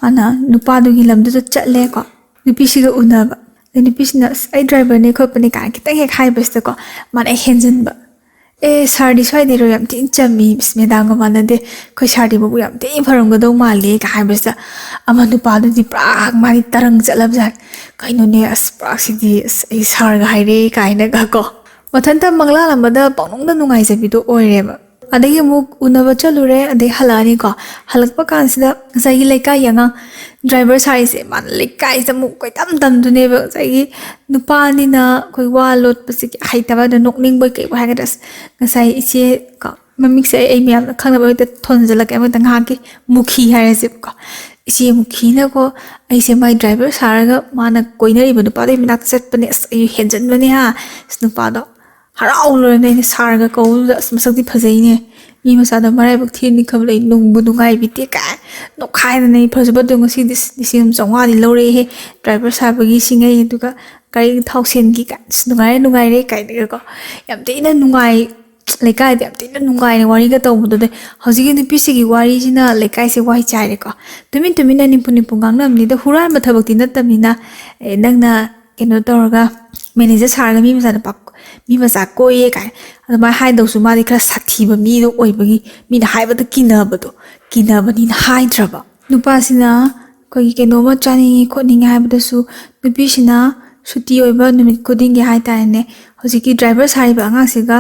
ꯃꯥꯅ ꯅꯨꯄꯥꯗꯨꯒꯤ ꯂꯝꯗꯨꯗ ꯆꯠꯂꯦꯀꯣ, ꯅꯨꯄꯤꯁꯤꯒ ꯎꯅꯕ꯫ ꯑꯗꯩ ꯅꯨꯄꯤꯁꯤꯅ, "ꯑꯁ, ꯑꯩ ꯗ꯭ꯔꯥꯏꯚꯔꯅꯦ ꯈꯣꯠꯄꯅꯦ" ꯀꯥꯏꯅ ꯈꯤꯇꯪ ꯍꯦꯛ ꯍꯥꯏꯕꯁꯤꯗꯀꯣ, ꯃꯥꯅ ꯍꯦꯛ ꯍꯦꯟꯖꯤꯟꯕ꯫ "ꯑꯦ, ꯁꯥꯔꯗꯤ ꯁ꯭ꯋꯥꯏꯗꯩꯔꯣ? ꯌꯥꯝ ꯊꯤꯅ ꯆꯝꯃꯤ, ꯏꯁ, ꯃꯦꯗꯥꯝꯒ ꯃꯥꯟꯅꯗꯦ, ꯑꯩꯈꯣꯏ ꯁꯥꯔꯗꯤ ꯃꯕꯨꯛ ꯌꯥꯝ ꯊꯤꯅ ꯐꯔꯝꯒꯗꯧ ꯃꯥꯜꯂꯦ" ꯀꯥꯏ ꯍꯥꯏꯕꯁꯤꯗ, ꯑꯃ ꯅꯨꯄꯥꯗꯨꯗꯤ ꯄꯨꯔꯥ ꯃꯥꯗꯤ ꯇꯔꯪ ꯆꯠꯂꯕꯖꯥꯠꯅꯤ꯫ "ꯀꯩꯅꯣꯅꯦ, ꯑꯁ, ꯄꯨꯔꯥ ꯁꯤꯗꯤ, ꯑꯁ, ꯑꯩ ꯁꯥꯔꯒ ꯍꯥꯏꯔꯦ" ꯀꯥꯏꯅꯒ ꯀꯣ, ꯃꯊꯟꯇ ꯃꯪꯂꯥꯟ ꯑꯃꯗ ꯄꯪꯅꯨꯡꯗ ꯅꯨꯡꯉꯥꯏꯖꯕꯤꯗꯣ ꯑꯣꯏꯔꯦꯕ꯫ ꯑꯗꯒꯤ ꯑꯃꯨꯛ ꯎꯅꯕ ꯆꯠꯂꯨꯔꯦ, ꯑꯗꯩ ꯍꯜꯂꯛꯑꯅꯤꯀꯣ꯫ ꯍꯜꯂꯛꯄ ꯀꯥꯟꯁꯤꯗ ꯉꯁꯥꯏꯒꯤ ꯂꯩꯀꯥꯏꯒꯤ ꯑꯉꯥꯡ ꯗ꯭ꯔꯥꯏꯚꯔ ꯁꯥꯔꯤꯁꯦ, ꯃꯥꯅ ꯂꯩꯀꯥꯏꯁꯤꯗ ꯑꯃꯨꯛ ꯀꯣꯏꯇꯝ ꯇꯝꯗꯨꯅꯦꯕ꯫ ꯉꯁꯥꯏꯒꯤ ꯅꯨꯄꯥꯅꯤꯅ ꯑꯩꯈꯣꯏ ꯋꯥ ꯂꯣꯠꯄꯁꯦ ꯍꯩꯇꯕ, ꯑꯗ ꯅꯣꯛꯅꯤꯡꯕꯣꯏ ꯀꯩꯕꯣꯏ ꯍꯥꯏꯒꯗ꯭ꯔꯥ, ꯑꯁ, ꯉꯁꯥꯏ ꯏꯆꯦ ꯀꯣ, ꯃꯃꯤꯡꯁꯦ ꯑꯩ, ꯑꯩ ꯃꯌꯥꯝꯅ ꯈꯪꯅꯕ ꯑꯃꯇ ꯊꯣꯟꯖꯜꯂꯛꯀꯦ, ꯑꯃꯇ ꯉꯥꯏꯍꯥꯛꯀꯤ, ꯃꯨꯈꯤ ꯍꯥꯏꯔꯁꯦꯕꯀꯣ꯫ "ꯏꯆꯦ ꯃꯨꯈꯤꯅꯀꯣ, ꯑꯩꯁꯦ ꯃꯥꯏ ꯗ꯭ꯔꯥꯏꯚꯔ ꯁꯥꯔꯒ ꯃꯥꯅ ꯀꯣꯏꯅꯔꯤꯕ ꯅꯨꯄꯥꯗꯨꯒꯤ ꯃꯅꯥꯛꯇ ꯆꯠꯄꯅꯦ꯫ ꯑꯁ, ꯑꯩ ꯍꯦꯟꯖꯟꯕꯅꯦ ꯍꯥ꯫ ꯑꯁ, ꯅꯨꯄꯥꯗꯣ ꯍꯔꯥꯎ ꯂꯣꯏꯔꯝꯅꯦ ꯑꯩꯅ ꯁꯥꯔꯒ ꯀꯧꯕꯗꯨꯗ꯫ ꯑꯁ, ꯃꯁꯛꯇꯤ ꯐꯖꯩꯅꯦ꯫ ꯃꯤ ꯃꯆꯥꯗꯣ ꯃꯔꯥꯏꯕꯛ ꯊꯤꯔꯅꯤ ꯈꯟꯕꯗ ꯑꯩ ꯅꯨꯡꯕꯨ ꯅꯨꯡꯉꯥꯏꯕꯤꯗꯦ" ꯀꯥꯏ ꯅꯣꯛꯈꯥꯏꯗꯅ, "ꯑꯩ ꯐꯖꯕꯗꯣ ꯉꯁꯤꯗꯤ ꯂꯤꯁꯤꯡ ꯑꯃ ꯆꯥꯝꯃꯉꯥꯗꯤ ꯂꯧꯔꯛꯑꯦꯍꯦ, ꯗ꯭ꯔꯥꯏꯚꯔ ꯁꯥꯕꯒꯤ ꯁꯤꯡꯉꯩ, ꯑꯗꯨꯒ ꯒꯥꯔꯤ ꯊꯥꯎ ꯁꯦꯟꯒꯤ" ꯀꯥꯏ, "ꯑꯁ, ꯅꯨꯡꯉꯥꯏꯔꯦ, ꯅꯨꯡꯉꯥꯏꯔꯦ" ꯀꯥꯏꯅꯒꯀꯣ꯫ ꯌꯥꯝ ꯊꯤꯅ ꯅꯨꯡꯉꯥꯏ, ꯂꯩꯀꯥꯏꯗ ꯌꯥꯝ ꯊꯤꯅ ꯅꯨꯡꯉꯥꯏꯅ ꯋꯥꯔꯤꯒ ꯇꯧꯕꯗꯨꯗ꯫ ꯍꯧꯖꯤꯛꯀꯤ ꯅꯨꯄꯤꯁꯤꯒꯤ ꯋꯥꯔꯤꯁꯤꯅ ꯂꯩꯀꯥꯏꯁꯦ ꯋꯥꯏ ꯆꯥꯏꯔꯦꯀꯣ꯫ ꯇꯨꯃꯤꯟ ꯇꯨꯃꯤꯟꯅ ꯅꯤꯝꯄꯨ ꯅꯤꯝꯄꯨ ꯉꯥꯡꯅꯕꯅꯤꯗ, ꯍꯨꯔꯥꯟꯕ ꯊꯕꯛꯇꯤ ꯅꯠꯇꯕꯅꯤꯅ꯫ ꯑꯦ, ꯅꯪꯅ ꯀꯩꯅꯣ ꯇꯧꯔꯒ ꯃꯦꯅꯦꯖꯔ ꯁꯥꯔꯒ ꯃꯤ ꯃꯆꯥ ꯅꯨꯄꯥ, ꯃꯤ ꯃꯆꯥ ꯀꯣꯏꯌꯦ ꯀꯥꯏ ꯑꯗꯨꯃꯥꯏꯅ ꯍꯥꯏꯗꯧꯁꯨ, ꯃꯥꯗꯤ ꯈꯔ ꯁꯥꯊꯤꯕ ꯃꯤꯗꯣ ꯑꯣꯏꯕꯒꯤ ꯃꯤꯅ ꯍꯥꯏꯕꯗ ꯀꯤꯅꯕꯗꯣ, ꯀꯤꯅꯕꯅꯤꯅ ꯍꯥꯏꯗ꯭ꯔꯕ꯫ ꯅꯨꯄꯥꯁꯤꯅ ꯑꯩꯈꯣꯏꯒꯤ ꯀꯩꯅꯣꯝꯃ ꯆꯥꯅꯤꯡꯉꯤ ꯈꯣꯠꯅꯤꯡꯉꯤ ꯍꯥꯏꯕꯗꯁꯨ, ꯅꯨꯄꯤꯁꯤꯅ ꯁꯨꯇꯤ ꯑꯣꯏꯕ ꯅꯨꯃꯤꯠ ꯈꯨꯗꯤꯡꯒꯤ ꯍꯥꯏꯇꯥꯔꯦꯅꯦ, ꯍꯧꯖꯤꯛꯀꯤ ꯗ꯭ꯔꯥꯏꯚꯔ ꯁꯥꯔꯤꯕ ꯑꯉꯥꯡꯁꯤꯒ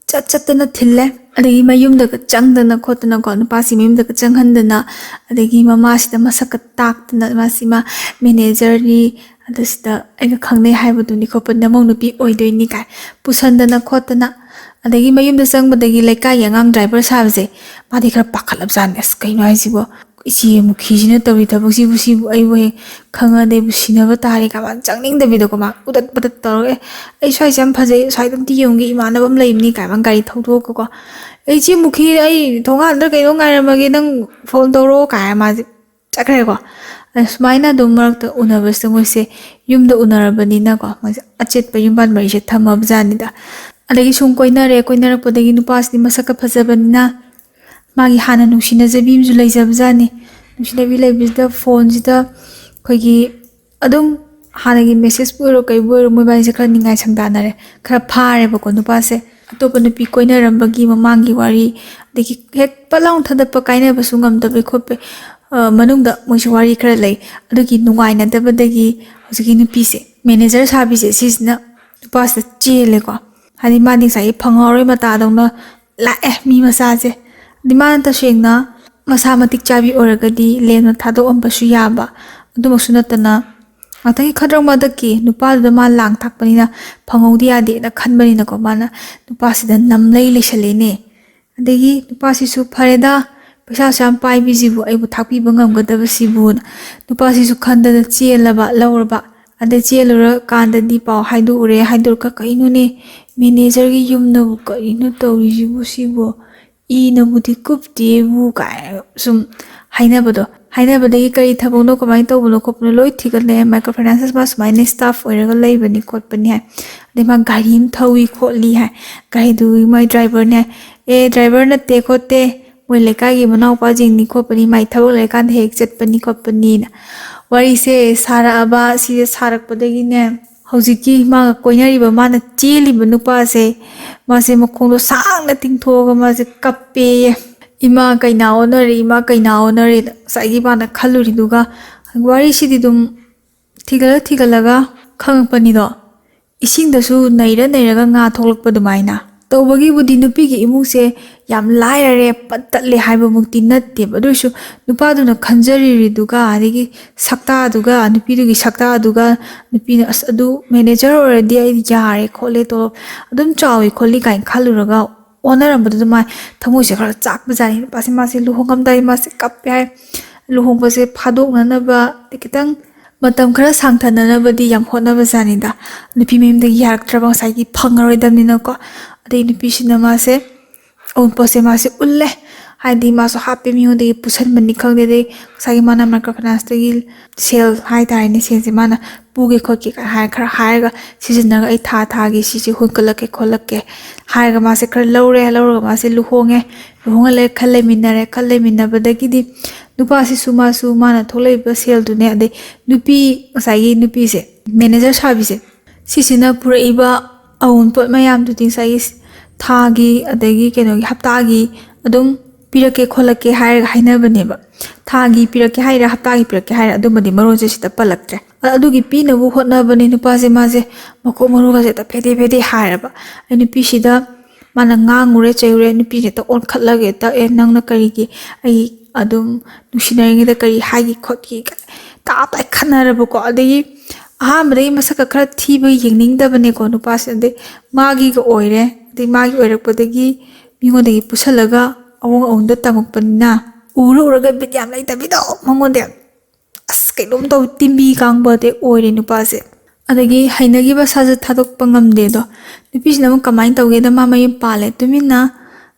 ꯆꯠ ꯆꯠꯇꯅ ꯊꯤꯜꯂꯦ꯫ ꯑꯗꯒꯤ ꯃꯌꯨꯝꯗꯒ ꯆꯪꯗꯅ ꯈꯣꯠꯇꯅꯀꯣ, ꯅꯨꯄꯥꯁꯤ ꯃꯌꯨꯝꯗꯒ ꯆꯪꯍꯟꯗꯅ, ꯑꯗꯒꯤ ꯃꯃꯥꯁꯤꯗ ꯃꯁꯛꯀ ꯇꯥꯛꯇꯅ, "ꯃꯥꯁꯤ ꯃꯥ ꯃꯦꯅꯦꯖꯔꯅꯤ, ꯑꯗꯨ ꯁꯤꯗ ꯑꯩꯒ ꯈꯪꯅꯩ ꯍꯥꯏꯕꯗꯨꯅꯤ ꯈꯣꯠꯄ, ꯅꯃꯧ ꯅꯨꯄꯤ ꯑꯣꯏꯗꯣꯏꯅꯤ" ꯀꯥꯏ ꯄꯨꯁꯟꯗꯅ ꯈꯣꯠꯇꯅ꯫ ꯑꯗꯒꯤ ꯃꯌꯨꯝꯗ ꯆꯪꯕꯗꯒꯤ ꯂꯩꯀꯥꯏꯒꯤ ꯑꯉꯥꯡ ꯗ꯭ꯔꯥꯏꯚꯔ ꯁꯥꯕꯁꯦ, ꯃꯥꯗꯤ ꯈꯔ ꯄꯥꯈꯠꯂꯕꯖꯥꯠꯅꯦ꯫ "ꯑꯁ, ꯀꯩꯅꯣ ꯍꯥꯏꯁꯤꯕꯣ? "ꯏꯆꯦ ꯃꯨꯈꯤꯁꯤꯅ ꯇꯧꯔꯤ ꯊꯕꯛꯁꯤꯕꯨ, ꯁꯤꯕꯨ ꯑꯩꯕꯨ ꯍꯦꯛ ꯈꯪꯉꯗꯤ ꯑꯩꯕꯨ ꯁꯤꯅꯕ ꯇꯥꯔꯦ" ꯀꯥꯏ ꯃꯥꯅ ꯆꯪꯅꯤꯡꯗꯕꯤꯗꯀꯣ, ꯃꯥ ꯎꯗꯠ ꯄꯗꯠ ꯇꯧꯔꯒ, "ꯑꯦ, ꯑꯩ ꯁ꯭ꯋꯥꯏꯁꯦ ꯌꯥꯝ ꯐꯖꯩ, ꯁ꯭ꯋꯥꯏꯗ ꯑꯝꯇ ꯌꯦꯡꯉꯨꯒꯦ, ꯏꯃꯥꯟꯅꯕ ꯑꯃ ꯂꯩꯕꯅꯤ" ꯀꯥꯏ ꯃꯥꯅ ꯒꯥꯔꯤ ꯊꯧꯗꯣꯛꯑꯒꯀꯣ, "ꯑꯩ ꯏꯆꯦ ꯃꯨꯈꯤ, ꯑꯩ ꯊꯣꯡꯒꯥꯟꯗ ꯀꯩꯅꯣ ꯉꯥꯏꯔꯝꯃꯒꯦ, ꯅꯪ ꯐꯣꯟ ꯇꯧꯔꯛꯑꯣ" ꯀꯥꯏ ꯃꯥꯁꯦ ꯆꯠꯈ꯭ꯔꯦꯀꯣ꯫ ꯑꯗ ꯁꯨꯃꯥꯏꯅ ꯑꯗꯨꯝ ꯃꯔꯛꯇ ꯎꯅꯕꯁꯤꯗ ꯃꯣꯏꯁꯦ ꯌꯨꯝꯗ ꯎꯅꯔꯕꯅꯤꯅꯀꯣ, ꯃꯣꯏꯁꯦ ꯑꯆꯦꯠꯄ ꯌꯨꯝꯕꯥꯟ ꯃꯔꯤꯁꯦ ꯊꯝꯃꯕꯖꯥꯠꯅꯤꯗ꯫ ꯑꯗꯒꯤ ꯁꯨꯝ ꯀꯣꯏꯅꯔꯦ, ꯀꯣꯏꯅꯔꯛꯄꯗꯒꯤ ꯅꯨꯄꯥꯁꯤꯗꯤ ꯃꯁꯛꯀ ꯐꯖꯕꯅꯤꯅ ꯃꯥꯒꯤ ꯍꯥꯟꯅ ꯅꯨꯡꯁꯤꯅꯖꯕꯤ ꯑꯃꯁꯨ ꯂꯩꯖꯕꯖꯥꯠꯅꯤ꯫ ꯅꯨꯡꯁꯤꯅꯕꯤ ꯂꯩꯕꯁꯤꯗ ꯐꯣꯟꯁꯤꯗ ꯑꯩꯈꯣꯏꯒꯤ ꯑꯗꯨꯝ ꯍꯥꯟꯅꯒꯤ ꯃꯦꯁꯦꯖꯄꯨ ꯑꯣꯏꯔꯣ ꯀꯩꯕꯨ ꯑꯣꯏꯔꯣ, ꯃꯣꯏꯕꯥꯅꯤꯁꯦ ꯈꯔ ꯅꯤꯡꯉꯥꯏ ꯁꯪꯗꯥꯅꯔꯦ, ꯈꯔ ꯐꯥꯔꯦꯕꯀꯣ ꯅꯨꯄꯥꯁꯦ꯫ ꯑꯇꯣꯞꯄ ꯅꯨꯄꯤ ꯀꯣꯏꯅꯔꯝꯕꯒꯤ ꯃꯃꯥꯡꯒꯤ ꯋꯥꯔꯤ, ꯑꯗꯒꯤ ꯍꯦꯛ ꯄꯠ ꯂꯥꯎꯅ ꯊꯥꯗꯠꯄ, ꯀꯥꯏꯅꯕꯁꯨ ꯉꯝꯗꯕꯩ ꯈꯣꯠꯄꯩ, ꯑ, ꯃꯅꯨꯡꯗ ꯃꯣꯏꯁꯦ ꯋꯥꯔꯤ ꯈꯔ ꯂꯩ꯫ ꯑꯗꯨꯒꯤ ꯅꯨꯡꯉꯥꯏꯅꯗꯕꯗꯒꯤ ꯍꯧꯖꯤꯛꯀꯤ ꯅꯨꯄꯤꯁꯦ, ꯃꯦꯅꯦꯖꯔ ꯁꯥꯕꯤꯁꯦ, ꯁꯤꯁꯤꯅ ꯅꯨꯄꯥꯁꯤꯗ ꯆꯦꯜꯂꯦꯀꯣ꯫ ꯍꯥꯏꯗꯤ ꯃꯥꯗꯤ ꯉꯁꯥꯏꯒꯤ ꯐꯪꯍꯧꯔꯣꯏ ꯃꯇꯥꯗꯧꯅ ꯂꯥꯛꯑꯦ ꯃꯤ ꯃꯆꯥꯁꯦ꯫ ꯑꯗꯤ ꯃꯥꯅ ꯇꯁꯦꯡꯅ ꯃꯁꯥ ꯃꯇꯤꯛ ꯆꯥꯕꯤ ꯑꯣꯏꯔꯒꯗꯤ ꯂꯦꯝꯅ ꯊꯥꯗꯣꯛꯑꯝꯕꯁꯨ ꯌꯥꯕ꯫ ꯑꯗꯨꯃꯛꯁꯨ ꯅꯠꯇꯅ ꯉꯥꯛꯇꯪꯒꯤ ꯈꯗ꯭ꯔꯛ ꯃꯗꯛꯀꯤ ꯅꯨꯄꯥꯗꯨꯗ ꯃꯥ ꯂꯥꯡ ꯊꯥꯛꯄꯅꯤꯅ ꯐꯪꯍꯧꯗ ꯌꯥꯗꯦꯅ ꯈꯟꯕꯅꯤꯅꯀꯣ, ꯃꯥꯅ ꯅꯨꯄꯥꯁꯤꯗ ꯅꯝꯂꯩ ꯂꯩꯁꯜꯂꯦꯅꯦ꯫ ꯑꯗꯒꯤ ꯅꯨꯄꯥꯁꯤꯁꯨ, "ꯐꯔꯦꯗ, ꯄꯩꯁꯥꯁꯨ ꯌꯥꯝ ꯄꯥꯏꯕꯤꯁꯤꯕꯨ, ꯑꯩꯕꯨ ꯊꯥꯛꯄꯤꯕ ꯉꯝꯒꯗꯕꯁꯤꯕꯨꯅ" ꯅꯨꯄꯥꯁꯤꯁꯨ ꯈꯟꯗꯅ ꯆꯦꯜꯂꯕ, ꯂꯧꯔꯕ꯫ ꯑꯗꯩ ꯆꯦꯜꯂꯨꯔꯀꯥꯟꯗꯗꯤ ꯄꯥꯎ ꯍꯥꯏꯗꯣꯛꯎꯔꯦ, ꯍꯥꯏꯗꯣꯛꯑꯒ, "ꯀꯩꯅꯣꯅꯦ, ꯃꯦꯅꯦꯖꯔꯒꯤ ꯌꯨꯝꯅꯕꯨ ꯀꯔꯤꯅꯣ ꯇꯧꯔꯤꯁꯤꯕꯨ ꯁꯤꯕꯨ? ꯏꯅꯕꯨꯗꯤ ꯀꯨꯞꯇꯦꯕꯨ" ꯀꯥꯏꯅ ꯁꯨꯝ ꯍꯥꯏꯅꯕꯗꯣ, ꯍꯥꯏꯅꯕꯗꯒꯤ ꯀꯔꯤ ꯊꯕꯛꯅꯣ, ꯀꯃꯥꯏꯅ ꯇꯧꯕꯅꯣ ꯈꯣꯠꯄꯅꯣ ꯂꯣꯏ ꯊꯤꯒꯠꯂꯦ꯫ "ꯃꯥꯏꯀ꯭ꯔꯣ ꯐꯥꯏꯅꯥꯟꯁ ꯃꯥ ꯁꯨꯃꯥꯏꯅ ꯁ꯭ꯇꯥꯐ ꯑꯣꯏꯔꯒ ꯂꯩꯕꯅꯤ ꯈꯣꯠꯄꯅꯤ" ꯍꯥꯏ꯫ ꯑꯗꯩ ꯃꯥ ꯒꯥꯔꯤ ꯑꯃ ꯊꯧꯏ ꯈꯣꯠꯂꯤ ꯍꯥꯏ, ꯒꯥꯔꯤꯗꯨꯒꯤ ꯃꯥꯏ ꯗ꯭ꯔꯥꯏꯚꯔꯅꯦ꯫ "ꯑꯦ, ꯗ꯭ꯔꯥꯏꯚꯔ ꯅꯠꯇꯦ ꯈꯣꯠꯇꯦ, ꯃꯣꯏ ꯂꯩꯀꯥꯏꯒꯤ ꯃꯅꯥꯎꯄꯥꯁꯤꯡꯅꯤ ꯈꯣꯠꯄꯅꯤ, ꯃꯥꯏ ꯊꯕꯛ ꯂꯩꯀꯥꯟꯗ ꯍꯦꯛ ꯆꯠꯄꯅꯤ ꯈꯣꯠꯄꯅꯤꯅ" ꯋꯥꯔꯤꯁꯦ ꯁꯥꯔꯛꯑꯕ꯫ ꯁꯤꯁꯦ ꯁꯥꯔꯛꯄꯗꯒꯤꯅꯦ, ꯍꯧꯖꯤꯛꯀꯤ ꯃꯥꯒ ꯀꯣꯏꯅꯔꯤꯕ, ꯃꯥꯅ ꯆꯦꯜꯂꯤꯕ ꯅꯨꯄꯥꯁꯦ, ꯃꯥꯁꯦ ꯃꯈꯣꯡꯗꯣ ꯁꯥꯡꯅ ꯇꯤꯡꯊꯣꯛꯑꯒ ꯃꯥꯁꯦ ꯀꯞꯄꯦꯌꯦ꯫ "ꯏꯃꯥ ꯀꯩꯅꯥ ꯑꯣꯟꯅꯔꯦ, ꯏꯃꯥ ꯀꯩꯅꯥ ꯑꯣꯟꯅꯔꯦꯅ" ꯉꯁꯥꯏꯒꯤ ꯃꯥꯅ ꯈꯜꯂꯨꯔꯤꯗꯨꯒ꯫ ꯋꯥꯔꯤꯁꯤꯗꯤ ꯑꯗꯨꯝ ꯊꯤꯒꯠꯂ ꯊꯤꯒꯠꯂꯒ ꯈꯪꯉꯛꯄꯅꯤꯗꯣ꯫ ꯏꯁꯤꯡꯗꯁꯨ ꯅꯩꯔ ꯅꯩꯔꯒ ꯉꯥ ꯊꯣꯛꯂꯛꯄ ꯑꯗꯨꯃꯥꯏꯅ꯫ ꯇꯧꯕꯒꯤꯕꯨꯗꯤ ꯅꯨꯄꯤꯒꯤ ꯏꯃꯨꯡꯁꯦ ꯌꯥꯝ ꯂꯥꯏꯔꯔꯦ, ꯄꯠ ꯇꯠꯂꯦ ꯍꯥꯏꯕꯃꯛꯇꯤ ꯅꯠꯇꯦꯕ꯫ ꯑꯗꯨ ꯑꯣꯏꯔꯁꯨ ꯅꯨꯄꯥꯗꯨꯅ ꯈꯟꯖꯔꯤꯗꯨꯒ, ꯑꯗꯒꯤ ꯁꯛꯇꯥꯗꯨꯒ, ꯅꯨꯄꯤꯗꯨꯒꯤ ꯁꯛꯇꯥꯗꯨꯒ, ꯅꯨꯄꯤꯅ, "ꯑꯁ, ꯑꯗꯨ ꯃꯦꯅꯦꯖꯔ ꯑꯣꯏꯔꯗꯤ ꯑꯩ ꯌꯥꯔꯦ ꯈꯣꯠꯂꯦ, ꯇꯣꯂꯣꯞ ꯑꯗꯨꯝ ꯆꯥꯎꯏ ꯈꯣꯠꯂꯤ" ꯀꯥꯏꯅ ꯈꯜꯂꯨꯔꯒ ꯑꯣꯟꯅꯔꯝꯕꯗꯨꯗ ꯃꯥ ꯊꯃꯣꯏꯁꯦ ꯈꯔ ꯆꯥꯛꯄꯖꯥꯠꯅꯤ꯫ ꯅꯨꯄꯥꯁꯦ ꯃꯥꯁꯦ ꯂꯨꯍꯣꯡꯉꯝꯗꯥꯏ ꯃꯥꯁꯦ ꯀꯞꯄꯦ ꯍꯥꯏ꯫ ꯂꯨꯍꯣꯡꯕꯁꯦ ꯐꯥꯗꯣꯛꯅꯅꯕ ꯈꯤꯇꯪ ꯃꯇꯝ ꯈꯔ ꯁꯥꯡꯊꯅꯅꯕꯗꯤ ꯌꯥꯝ ꯍꯣꯠꯅꯕꯖꯥꯠꯅꯤꯗ꯫ ꯅꯨꯄꯤ ꯃꯌꯨꯝꯗꯒꯤ ꯌꯥꯔꯛꯇ꯭ꯔꯕ ꯉꯁꯥꯏꯒꯤ ꯐꯪꯉꯔꯣꯏꯗꯕꯅꯤꯅꯀꯣ꯫ ꯑꯗꯩ ꯅꯨꯄꯤꯁꯤꯅ ꯃꯥꯁꯦ ꯑꯋꯨꯟꯄꯣꯠꯁꯦ ꯃꯥꯁꯦ ꯎꯠꯂꯦ꯫ ꯍꯥꯏꯗꯤ ꯃꯥꯁꯨ ꯍꯥꯞꯄꯦ, ꯃꯤꯉꯣꯟꯗꯒꯤ ꯄꯨꯁꯟꯕꯅꯤ ꯈꯪꯗꯦ, ꯑꯗꯩ ꯉꯁꯥꯏꯒꯤ ꯃꯥꯅ ꯃꯥꯏꯀ꯭ꯔꯣ ꯐꯥꯏꯅꯥꯟꯁꯇꯒꯤ ꯁꯦꯜ ꯍꯥꯏꯇꯥꯔꯦꯅꯦ, ꯁꯦꯜꯁꯦ ꯃꯥꯅ ꯄꯨꯒꯦ ꯈꯣꯠꯀꯦ ꯀꯥꯏꯅ ꯍꯥꯏꯔ, ꯈꯔ ꯍꯥꯏꯔꯒ ꯁꯤꯖꯤꯟꯅꯔꯒ ꯑꯩ ꯊꯥ ꯊꯥꯒꯤ ꯁꯤꯁꯦ ꯍꯨꯟꯀꯠꯂꯛꯀꯦ ꯈꯣꯠꯂꯛꯀꯦ ꯍꯥꯏꯔꯒ ꯃꯥꯁꯦ ꯈꯔ ꯂꯧꯔꯦ꯫ ꯂꯧꯔꯒ ꯃꯥꯁꯦ ꯂꯨꯍꯣꯡꯉꯦ꯫ ꯂꯨꯍꯣꯡꯍꯜꯂꯦ, ꯈꯔ ꯂꯩꯃꯤꯟꯅꯔꯦ꯫ ꯈꯔ ꯂꯩꯃꯤꯟꯅꯕꯗꯒꯤꯗꯤ ꯅꯨꯄꯥꯁꯤꯁꯨ ꯃꯥꯁꯨ ꯃꯥꯅ ꯊꯣꯛꯂꯛꯏꯕ ꯁꯦꯜꯗꯨꯅꯦ, ꯑꯗꯩ ꯅꯨꯄꯤ, ꯉꯁꯥꯏꯒꯤ ꯅꯨꯄꯤꯁꯦ, ꯃꯦꯅꯦꯖꯔ ꯁꯥꯕꯤꯁꯦ, ꯁꯤꯁꯤꯅ ꯄꯨꯔꯛꯏꯕ ꯑꯋꯨꯟꯄꯣꯠ ꯃꯌꯥꯝꯗꯨꯗꯤ ꯉꯁꯥꯏꯒꯤ ꯊꯥꯒꯤ ꯑꯗꯒꯤ ꯀꯩꯅꯣꯒꯤ ꯍꯞꯇꯥꯒꯤ ꯑꯗꯨꯝ ꯄꯤꯔꯛꯀꯦ ꯈꯣꯠꯂꯛꯀꯦ ꯍꯥꯏꯔꯒ ꯍꯥꯏꯅꯕꯅꯦꯕ꯫ ꯊꯥꯒꯤ ꯄꯤꯔꯛꯀꯦ ꯍꯥꯏꯔ, ꯍꯞꯇꯥꯒꯤ ꯄꯤꯔꯛꯀꯦ ꯍꯥꯏꯔ, ꯑꯗꯨꯝꯕꯗꯤ ꯃꯔꯣꯟꯁꯦ ꯁꯤꯗ ꯄꯜꯂꯛꯇ꯭ꯔꯦ꯫ ꯑꯗ ꯑꯗꯨꯒꯤ ꯄꯤꯅꯕ ꯍꯣꯠꯅꯕꯅꯦ ꯅꯨꯄꯥꯁꯦ, ꯃꯥꯁꯦ ꯃꯀꯣꯛ ꯃꯔꯨꯒꯁꯦ ꯍꯦꯛꯇ ꯐꯦꯗꯦ ꯐꯦꯗꯦ ꯍꯥꯏꯔꯕ꯫ ꯑꯩ ꯅꯨꯄꯤꯁꯤꯗ ꯃꯥꯅ ꯉꯥꯡꯉꯨꯔꯦ ꯆꯩꯔꯨꯔꯦ, ꯅꯨꯄꯤꯁꯦ ꯍꯦꯛꯇ ꯑꯣꯟꯈꯠꯂꯒ ꯍꯦꯛꯇ, "ꯑꯦ, ꯅꯪꯅ ꯀꯔꯤꯒꯤ ꯑꯩ ꯑꯗꯨꯝ ꯅꯨꯡꯁꯤꯅꯔꯤꯉꯩꯗ ꯀꯔꯤ ꯍꯥꯏꯒꯤ ꯈꯣꯠꯀꯤ?" ꯇꯥꯞ ꯇꯥꯏ ꯈꯠꯅꯔꯕꯀꯣ꯫ ꯑꯗꯒꯤ ꯑꯍꯥꯟꯕꯗꯒꯤ ꯃꯁꯛꯀ ꯈꯔ ꯊꯤꯕ ꯌꯦꯡꯅꯤꯡꯗꯕꯅꯦꯀꯣ ꯅꯨꯄꯥꯁꯦ꯫ ꯑꯗꯩ ꯃꯥꯒꯤꯒ ꯑꯣꯏꯔꯦ꯫ ꯑꯗꯩ ꯃꯥꯒꯤ ꯑꯣꯏꯔꯛꯄꯗꯒꯤ ꯃꯤꯉꯣꯟꯗꯒꯤ ꯄꯨꯁꯜꯂꯒ ꯑꯋꯨꯡ ꯑꯋꯨꯡꯗ ꯇꯝꯃꯛꯄꯅꯤꯅ ꯎꯔ ꯎꯔꯒ ꯕꯤꯠ ꯌꯥꯝ ꯂꯩꯇꯕꯤꯗꯣ ꯃꯉꯣꯟꯗ ꯌꯥꯝ, ꯑꯁ, ꯀꯩꯅꯣꯝ ꯇꯧ, ꯇꯤꯟꯕꯤ ꯀꯥꯡꯕꯗꯤ ꯑꯣꯏꯔꯦ ꯅꯨꯄꯥꯁꯦ꯫ ꯑꯗꯒꯤ ꯍꯩꯅꯈꯤꯕ ꯁꯥꯖꯠ ꯊꯥꯗꯣꯛꯄ ꯉꯝꯗꯦ ꯑꯗꯣ꯫ ꯅꯨꯄꯤꯁꯤꯅ ꯑꯃꯨꯛ ꯀꯃꯥꯏꯅ ꯇꯧꯒꯦꯗ, ꯃꯥ ꯃꯌꯨꯝ ꯄꯥꯜꯂꯦ ꯇꯨꯃꯤꯟꯅ꯫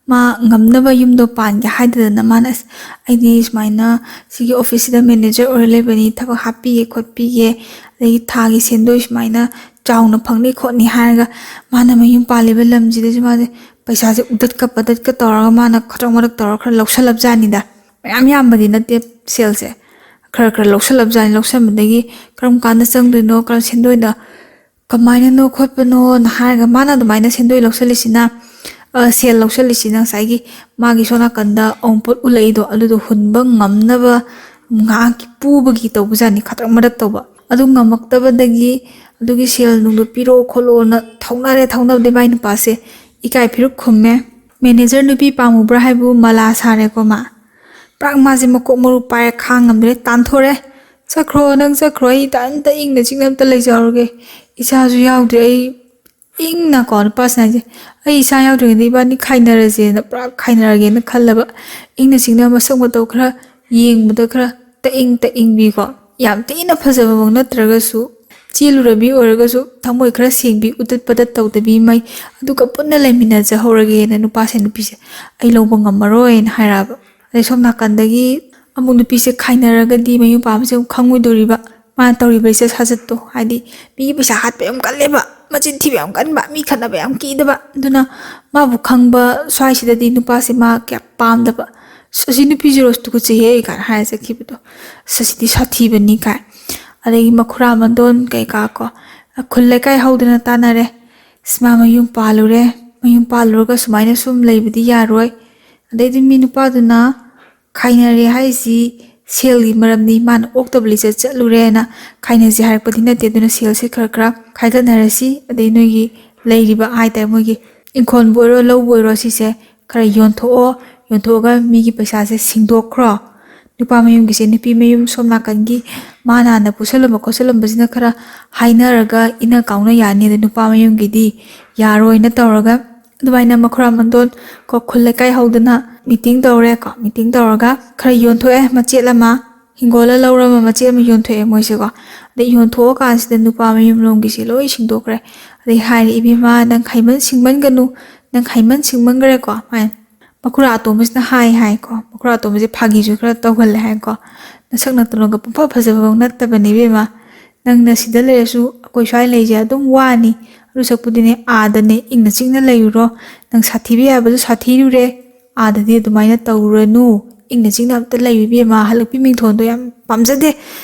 ꯃꯥ ꯉꯝꯅꯕ ꯌꯨꯝꯗꯣ ꯄꯥꯟꯒꯦ ꯍꯥꯏꯗꯗꯅ ꯃꯥꯅ, "ꯑꯁ, ꯑꯩꯗꯤ ꯁꯨꯃꯥꯏꯅ ꯁꯤꯒꯤ ꯑꯣꯐꯤꯁꯁꯤꯗ ꯃꯦꯅꯦꯖꯔ ꯑꯣꯏꯔ ꯂꯩꯕꯅꯤ, ꯊꯕꯛ ꯍꯥꯞꯄꯤꯒꯦ ꯈꯣꯠꯄꯤꯒꯦ, ꯑꯗꯒꯤ ꯊꯥꯒꯤ ꯁꯦꯟꯗꯣꯏ ꯁꯨꯃꯥꯏꯅ ꯆꯥꯎꯅ ꯐꯪꯅꯤ ꯈꯣꯠꯅꯤ" ꯍꯥꯏꯔꯒ ꯃꯥꯅ ꯃꯌꯨꯝ ꯄꯥꯜꯂꯤꯕ ꯂꯝꯁꯤꯗꯁꯨ ꯃꯥꯁꯦ ꯄꯩꯁꯥꯁꯦ ꯎꯗꯠꯀ ꯄꯗꯠꯀ ꯇꯧꯔꯒ ꯃꯥꯅ ꯈꯗ꯭ꯔꯛ ꯃꯗ꯭ꯔꯛ ꯇꯧꯔꯒ ꯈꯔ ꯂꯧꯁꯜꯂꯕꯖꯥꯠꯅꯤꯗ꯫ ꯃꯌꯥꯝ ꯌꯥꯝꯕꯗꯤ ꯅꯠꯇꯦ ꯁꯦꯜꯁꯦ, ꯈꯔ ꯈꯔ ꯂꯧꯁꯜꯂꯕꯖꯥꯠꯅꯤ꯫ ꯂꯧꯁꯟꯕꯗꯒꯤ ꯀꯔꯝ ꯀꯥꯟꯗ ꯆꯪꯗꯣꯏꯅꯣ, ꯀꯔꯝ ꯁꯦꯟꯗꯣꯏꯗ ꯀꯃꯥꯏꯅꯅꯣ ꯈꯣꯠꯄꯅꯣꯅ ꯍꯥꯏꯔꯒ ꯃꯥꯅ ꯑꯗꯨꯃꯥꯏꯅ ꯁꯦꯟꯗꯣꯏ ꯂꯧꯁꯜꯂꯤꯁꯤꯅ, ꯑ, ꯁꯦꯜ ꯂꯧꯁꯜꯂꯤꯁꯤꯅ ꯉꯁꯥꯏꯒꯤ ꯃꯥꯒꯤ ꯁꯣꯝ ꯅꯥꯀꯟꯗ ꯑꯋꯨꯟꯄꯣꯠ ꯎꯠꯂꯛꯏꯗꯣ ꯑꯗꯨꯗꯣ ꯍꯨꯟꯕ ꯉꯝꯅꯕ ꯉꯥꯏꯍꯥꯛꯀꯤ ꯄꯨꯕꯒꯤ ꯇꯧꯕꯖꯥꯠꯅꯤ, ꯈꯗ꯭ꯔꯛ ꯃꯗ꯭ꯔꯛ ꯇꯧꯕ꯫ ꯑꯗꯨ ꯉꯝꯃꯛꯇꯕꯗꯒꯤ ꯑꯗꯨꯒꯤ ꯁꯦꯜ ꯅꯨꯡꯗꯣ ꯄꯤꯔꯛꯑꯣ ꯈꯣꯠꯂꯣꯅ ꯊꯧꯅꯔꯦ꯫ ꯊꯧꯅꯕꯗꯩ ꯃꯥꯏ ꯅꯨꯄꯥꯁꯦ ꯏꯀꯥꯏ ꯐꯤꯔꯨꯛ ꯈꯨꯝꯃꯦ꯫ ꯃꯦꯅꯦꯖꯔ ꯅꯨꯄꯤ ꯄꯥꯝꯃꯨꯕ꯭ꯔꯥ ꯍꯥꯏꯕꯨ ꯃꯂꯥ ꯁꯥꯔꯦꯀꯣ ꯃꯥ꯫ ꯄꯨꯔꯥ ꯃꯥꯁꯦ ꯃꯀꯣꯛ ꯃꯔꯨ ꯄꯥꯏꯔꯦ, ꯈꯥꯡ ꯉꯝꯗ꯭ꯔꯦ, ꯇꯥꯟꯊꯣꯔꯦ꯫ "ꯆꯠꯈ꯭ꯔꯣ, ꯅꯪ ꯆꯠꯈ꯭ꯔꯣ, ꯑꯩ ꯏꯇꯟꯇ ꯏꯪꯅ ꯆꯤꯛꯅ ꯑꯝꯇ ꯂꯩꯖꯍꯧꯔꯒꯦ꯫ ꯏꯆꯥꯁꯨ ꯌꯥꯎꯗ꯭ꯔꯦ, ꯑꯩ ꯏꯪꯅꯀꯣ ꯅꯨꯄꯥꯁꯤꯅ ꯍꯥꯏꯁꯦ, "ꯑꯩ ꯏꯆꯥ ꯌꯥꯎꯗ꯭ꯔꯤꯉꯩꯗ ꯏꯕꯥꯅꯤ ꯈꯥꯏꯅꯔꯁꯦꯅ ꯄꯨꯔꯥ ꯈꯥꯏꯅꯔꯒꯦꯅ ꯈꯜꯂꯕ, ꯏꯪꯅ ꯆꯤꯛꯅ ꯃꯁꯛ ꯃꯇꯧ ꯈꯔ ꯌꯦꯡꯕꯗ ꯈꯔ ꯇꯛꯏꯪ ꯇꯛꯏꯪꯕꯤꯀꯣ, ꯌꯥꯝ ꯊꯤꯅ ꯐꯖꯕꯃꯛ ꯅꯠꯇ꯭ꯔꯒꯁꯨ, ꯆꯦꯜꯂꯨꯔꯕꯤ ꯑꯣꯏꯔꯒꯁꯨ ꯊꯃꯣꯏ ꯈꯔ ꯁꯦꯡꯕꯤ, ꯎꯗꯠ ꯄꯗꯠ ꯇꯧꯗꯕꯤ ꯃꯩ, ꯑꯗꯨꯒ ꯄꯨꯟꯅ ꯂꯩꯃꯤꯟꯅꯖꯍꯧꯔꯒꯦꯅ ꯅꯨꯄꯥꯁꯦ ꯅꯨꯄꯤꯁꯦ ꯑꯩ ꯂꯧꯕ ꯉꯝꯃꯔꯣꯏꯅ ꯍꯥꯏꯔꯛꯑꯕ꯫ ꯑꯗꯩ ꯁꯣꯝ ꯅꯥꯀꯟꯗꯒꯤ ꯑꯃꯨꯛ ꯅꯨꯄꯤꯁꯦ ꯈꯥꯏꯅꯔꯒꯗꯤ ꯃꯌꯨꯝ ꯄꯥꯟꯕꯁꯦ ꯑꯃꯨꯛ ꯈꯪꯉꯣꯏꯗꯣꯔꯤꯕ꯫ ꯃꯥꯅ ꯇꯧꯔꯤꯕ ꯂꯤꯆꯠ ꯁꯥꯖꯠꯇꯣ, ꯍꯥꯏꯗꯤ ꯃꯤꯒꯤ ꯄꯩꯁꯥ ꯍꯥꯠꯄ ꯌꯥꯝ ꯀꯜꯂꯦꯕ, ꯃꯆꯤꯟ ꯊꯤꯕ ꯌꯥꯝ ꯀꯟꯕ, ꯃꯤ ꯈꯠꯅꯕ ꯌꯥꯝ ꯀꯤꯗꯕ꯫ ꯑꯗꯨꯅ ꯃꯥꯕꯨ ꯈꯪꯕ ꯁ꯭ꯋꯥꯏꯁꯤꯗꯗꯤ ꯅꯨꯄꯥꯁꯦ ꯃꯥ ꯀꯌꯥ ꯄꯥꯝꯗꯕ꯫ "ꯑꯁ, ꯑꯁꯤ ꯅꯨꯄꯤꯁꯦ ꯔꯣꯁ ꯇꯨꯀꯠꯆꯩꯍꯦ" ꯀꯥꯏꯅ ꯍꯥꯏꯔ ꯆꯠꯈꯤꯕꯗꯣ꯫ "ꯑꯁ, ꯑꯁꯤꯗꯤ ꯁꯥꯊꯤꯕꯅꯤ" ꯀꯥꯏ꯫ ꯑꯗꯒꯤ ꯃꯈꯨꯔꯥ ꯃꯟꯗꯣꯟ ꯀꯩꯀꯥ ꯀꯣ, ꯈꯨꯜ ꯂꯩꯀꯥꯏ ꯍꯧꯗꯅ ꯇꯥꯟꯅꯔꯦ꯫ "ꯑꯁ, ꯃꯥ ꯃꯌꯨꯝ ꯄꯥꯜꯂꯨꯔꯦ, ꯃꯌꯨꯝ ꯄꯥꯜꯂꯨꯔꯒ ꯁꯨꯃꯥꯏꯅ ꯁꯨꯝ ꯂꯩꯕꯗꯤ ꯌꯥꯔꯣꯏ"꯫ ꯑꯗꯩꯗꯤ ꯃꯤ ꯅꯨꯄꯥꯗꯨꯅ ꯈꯥꯏꯅꯔꯦ ꯍꯥꯏꯁꯤ ꯁꯦꯜꯒꯤ ꯃꯔꯝꯅꯤ, ꯃꯥꯅ ꯑꯣꯛꯇꯕ ꯂꯤꯆꯠ ꯆꯠꯂꯨꯔꯦꯅ ꯈꯥꯏꯅꯁꯤ ꯍꯥꯏꯔꯛꯄꯗꯤ ꯅꯠꯇꯦ, ꯑꯗꯨꯅ ꯁꯦꯜꯁꯦ ꯈꯔ ꯈꯔ ꯈꯥꯏꯒꯠꯅꯔꯁꯤ, ꯑꯗꯩ ꯅꯣꯏꯒꯤ ꯂꯩꯔꯤꯕ ꯍꯥꯏꯇꯥꯔꯦ, ꯃꯣꯏꯒꯤ ꯏꯪꯈꯣꯜꯕꯨ ꯑꯣꯏꯔꯣ, ꯂꯧꯕꯨ ꯑꯣꯏꯔꯣ, ꯁꯤꯁꯦ ꯈꯔ ꯌꯣꯟꯊꯣꯛꯑꯣ, ꯌꯣꯟꯊꯣꯛꯑꯒ ꯃꯤꯒꯤ ꯄꯩꯁꯥꯁꯦ ꯁꯤꯡꯗꯣꯛꯈ꯭ꯔꯣ꯫ ꯅꯨꯄꯥ ꯃꯌꯨꯝꯒꯤꯁꯦ, ꯅꯨꯄꯤ ꯃꯌꯨꯝ ꯁꯣꯝ ꯅꯥꯀꯟꯒꯤ ꯃꯥꯅ ꯍꯥꯟꯅ ꯄꯨꯁꯜꯂꯝꯕ ꯈꯣꯠꯆꯜꯂꯝꯕꯁꯤꯅ ꯈꯔ ꯍꯥꯏꯅꯔꯒ ꯏꯟꯅ ꯀꯥꯎꯅ ꯌꯥꯅꯤ, ꯑꯗ ꯅꯨꯄꯥ ꯃꯌꯨꯝꯒꯤꯗꯤ ꯌꯥꯔꯣꯏꯅ ꯇꯧꯔꯒ ꯑꯗꯨꯃꯥꯏꯅ ꯃꯈꯨꯔꯥ ꯃꯟꯗꯣꯟ ꯀꯣ, ꯈꯨꯜ ꯂꯩꯀꯥꯏ ꯍꯧꯗꯅ ꯃꯤꯇꯤꯡ ꯇꯧꯔꯦ ꯀꯣ꯫ ꯃꯤꯇꯤꯡ ꯇꯧꯔꯒ ꯈꯔ ꯌꯣꯟꯊꯣꯛꯑꯦ, ꯃꯆꯦꯠ ꯑꯃ ꯍꯤꯡꯒꯣꯜꯗ ꯂꯧꯔꯝꯕ ꯃꯆꯦꯠ ꯑꯃ ꯌꯣꯟꯊꯣꯛꯑꯦ ꯃꯣꯏꯁꯦꯀꯣ꯫ ꯑꯗꯩ ꯌꯣꯟꯊꯣꯛꯑꯀꯥꯟꯁꯤꯗ ꯅꯨꯄꯥ ꯃꯌꯨꯝ ꯂꯣꯝꯒꯤꯁꯦ ꯂꯣꯏ ꯁꯤꯡꯗꯣꯛꯈ꯭ꯔꯦ꯫ ꯑꯗꯩ ꯍꯥꯏꯔꯦ, "ꯏꯕꯦꯝꯃ, ꯅꯪ ꯍꯩꯃꯟ ꯁꯤꯡꯃꯟꯒꯅꯨ, ꯅꯪ ꯍꯩꯃꯟ ꯁꯤꯡꯃꯟꯈ꯭ꯔꯦꯀꯣ"꯫ ꯃꯈꯨꯔꯥ ꯑꯇꯣꯝꯕꯁꯤꯅ ꯍꯥꯏ ꯍꯥꯏꯀꯣ, ꯃꯈꯨꯔꯥ ꯑꯇꯣꯝꯕꯁꯦ ꯐꯥꯒꯤꯁꯨ ꯈꯔ ꯇꯧꯒꯜꯂꯦ ꯍꯥꯏꯀꯣ, "ꯅꯁꯛ ꯅꯇꯧꯅꯒ ꯄꯨꯡꯐ ꯐꯖꯕ ꯅꯠꯇꯕꯅꯦ ꯏꯕꯦꯝꯃ, ꯅꯪꯅ ꯁꯤꯗ ꯂꯩꯔꯁꯨ ꯑꯩꯈꯣꯏ ꯁ꯭ꯋꯥꯏ ꯂꯩꯁꯦ ꯑꯗꯨꯝ ꯋꯥꯅꯤ, ꯑꯗꯨ ꯁꯛꯄꯨꯗꯤꯅꯦ ꯑꯥꯗꯅꯦ ꯏꯪꯅ ꯆꯤꯛꯅ ꯂꯩꯔꯨꯔꯣ, ꯅꯪ ꯁꯥꯊꯤꯕ ꯌꯥꯕꯁꯨ ꯁꯥꯊꯤꯔꯨꯔꯦ, ꯑꯥꯗꯗꯤ ꯑꯗꯨꯃꯥꯏꯅ ꯇꯧꯔꯨꯔꯅꯨ, ꯏꯪꯅ ꯆꯤꯛꯅ ꯑꯝꯇ ꯂꯩꯌꯨ ꯏꯕꯦꯝꯃ, ꯍꯜꯂꯛꯄꯤ ꯃꯤꯡꯊꯣꯟꯗꯣ ꯌꯥꯝ ꯄꯥꯝꯖꯗꯦ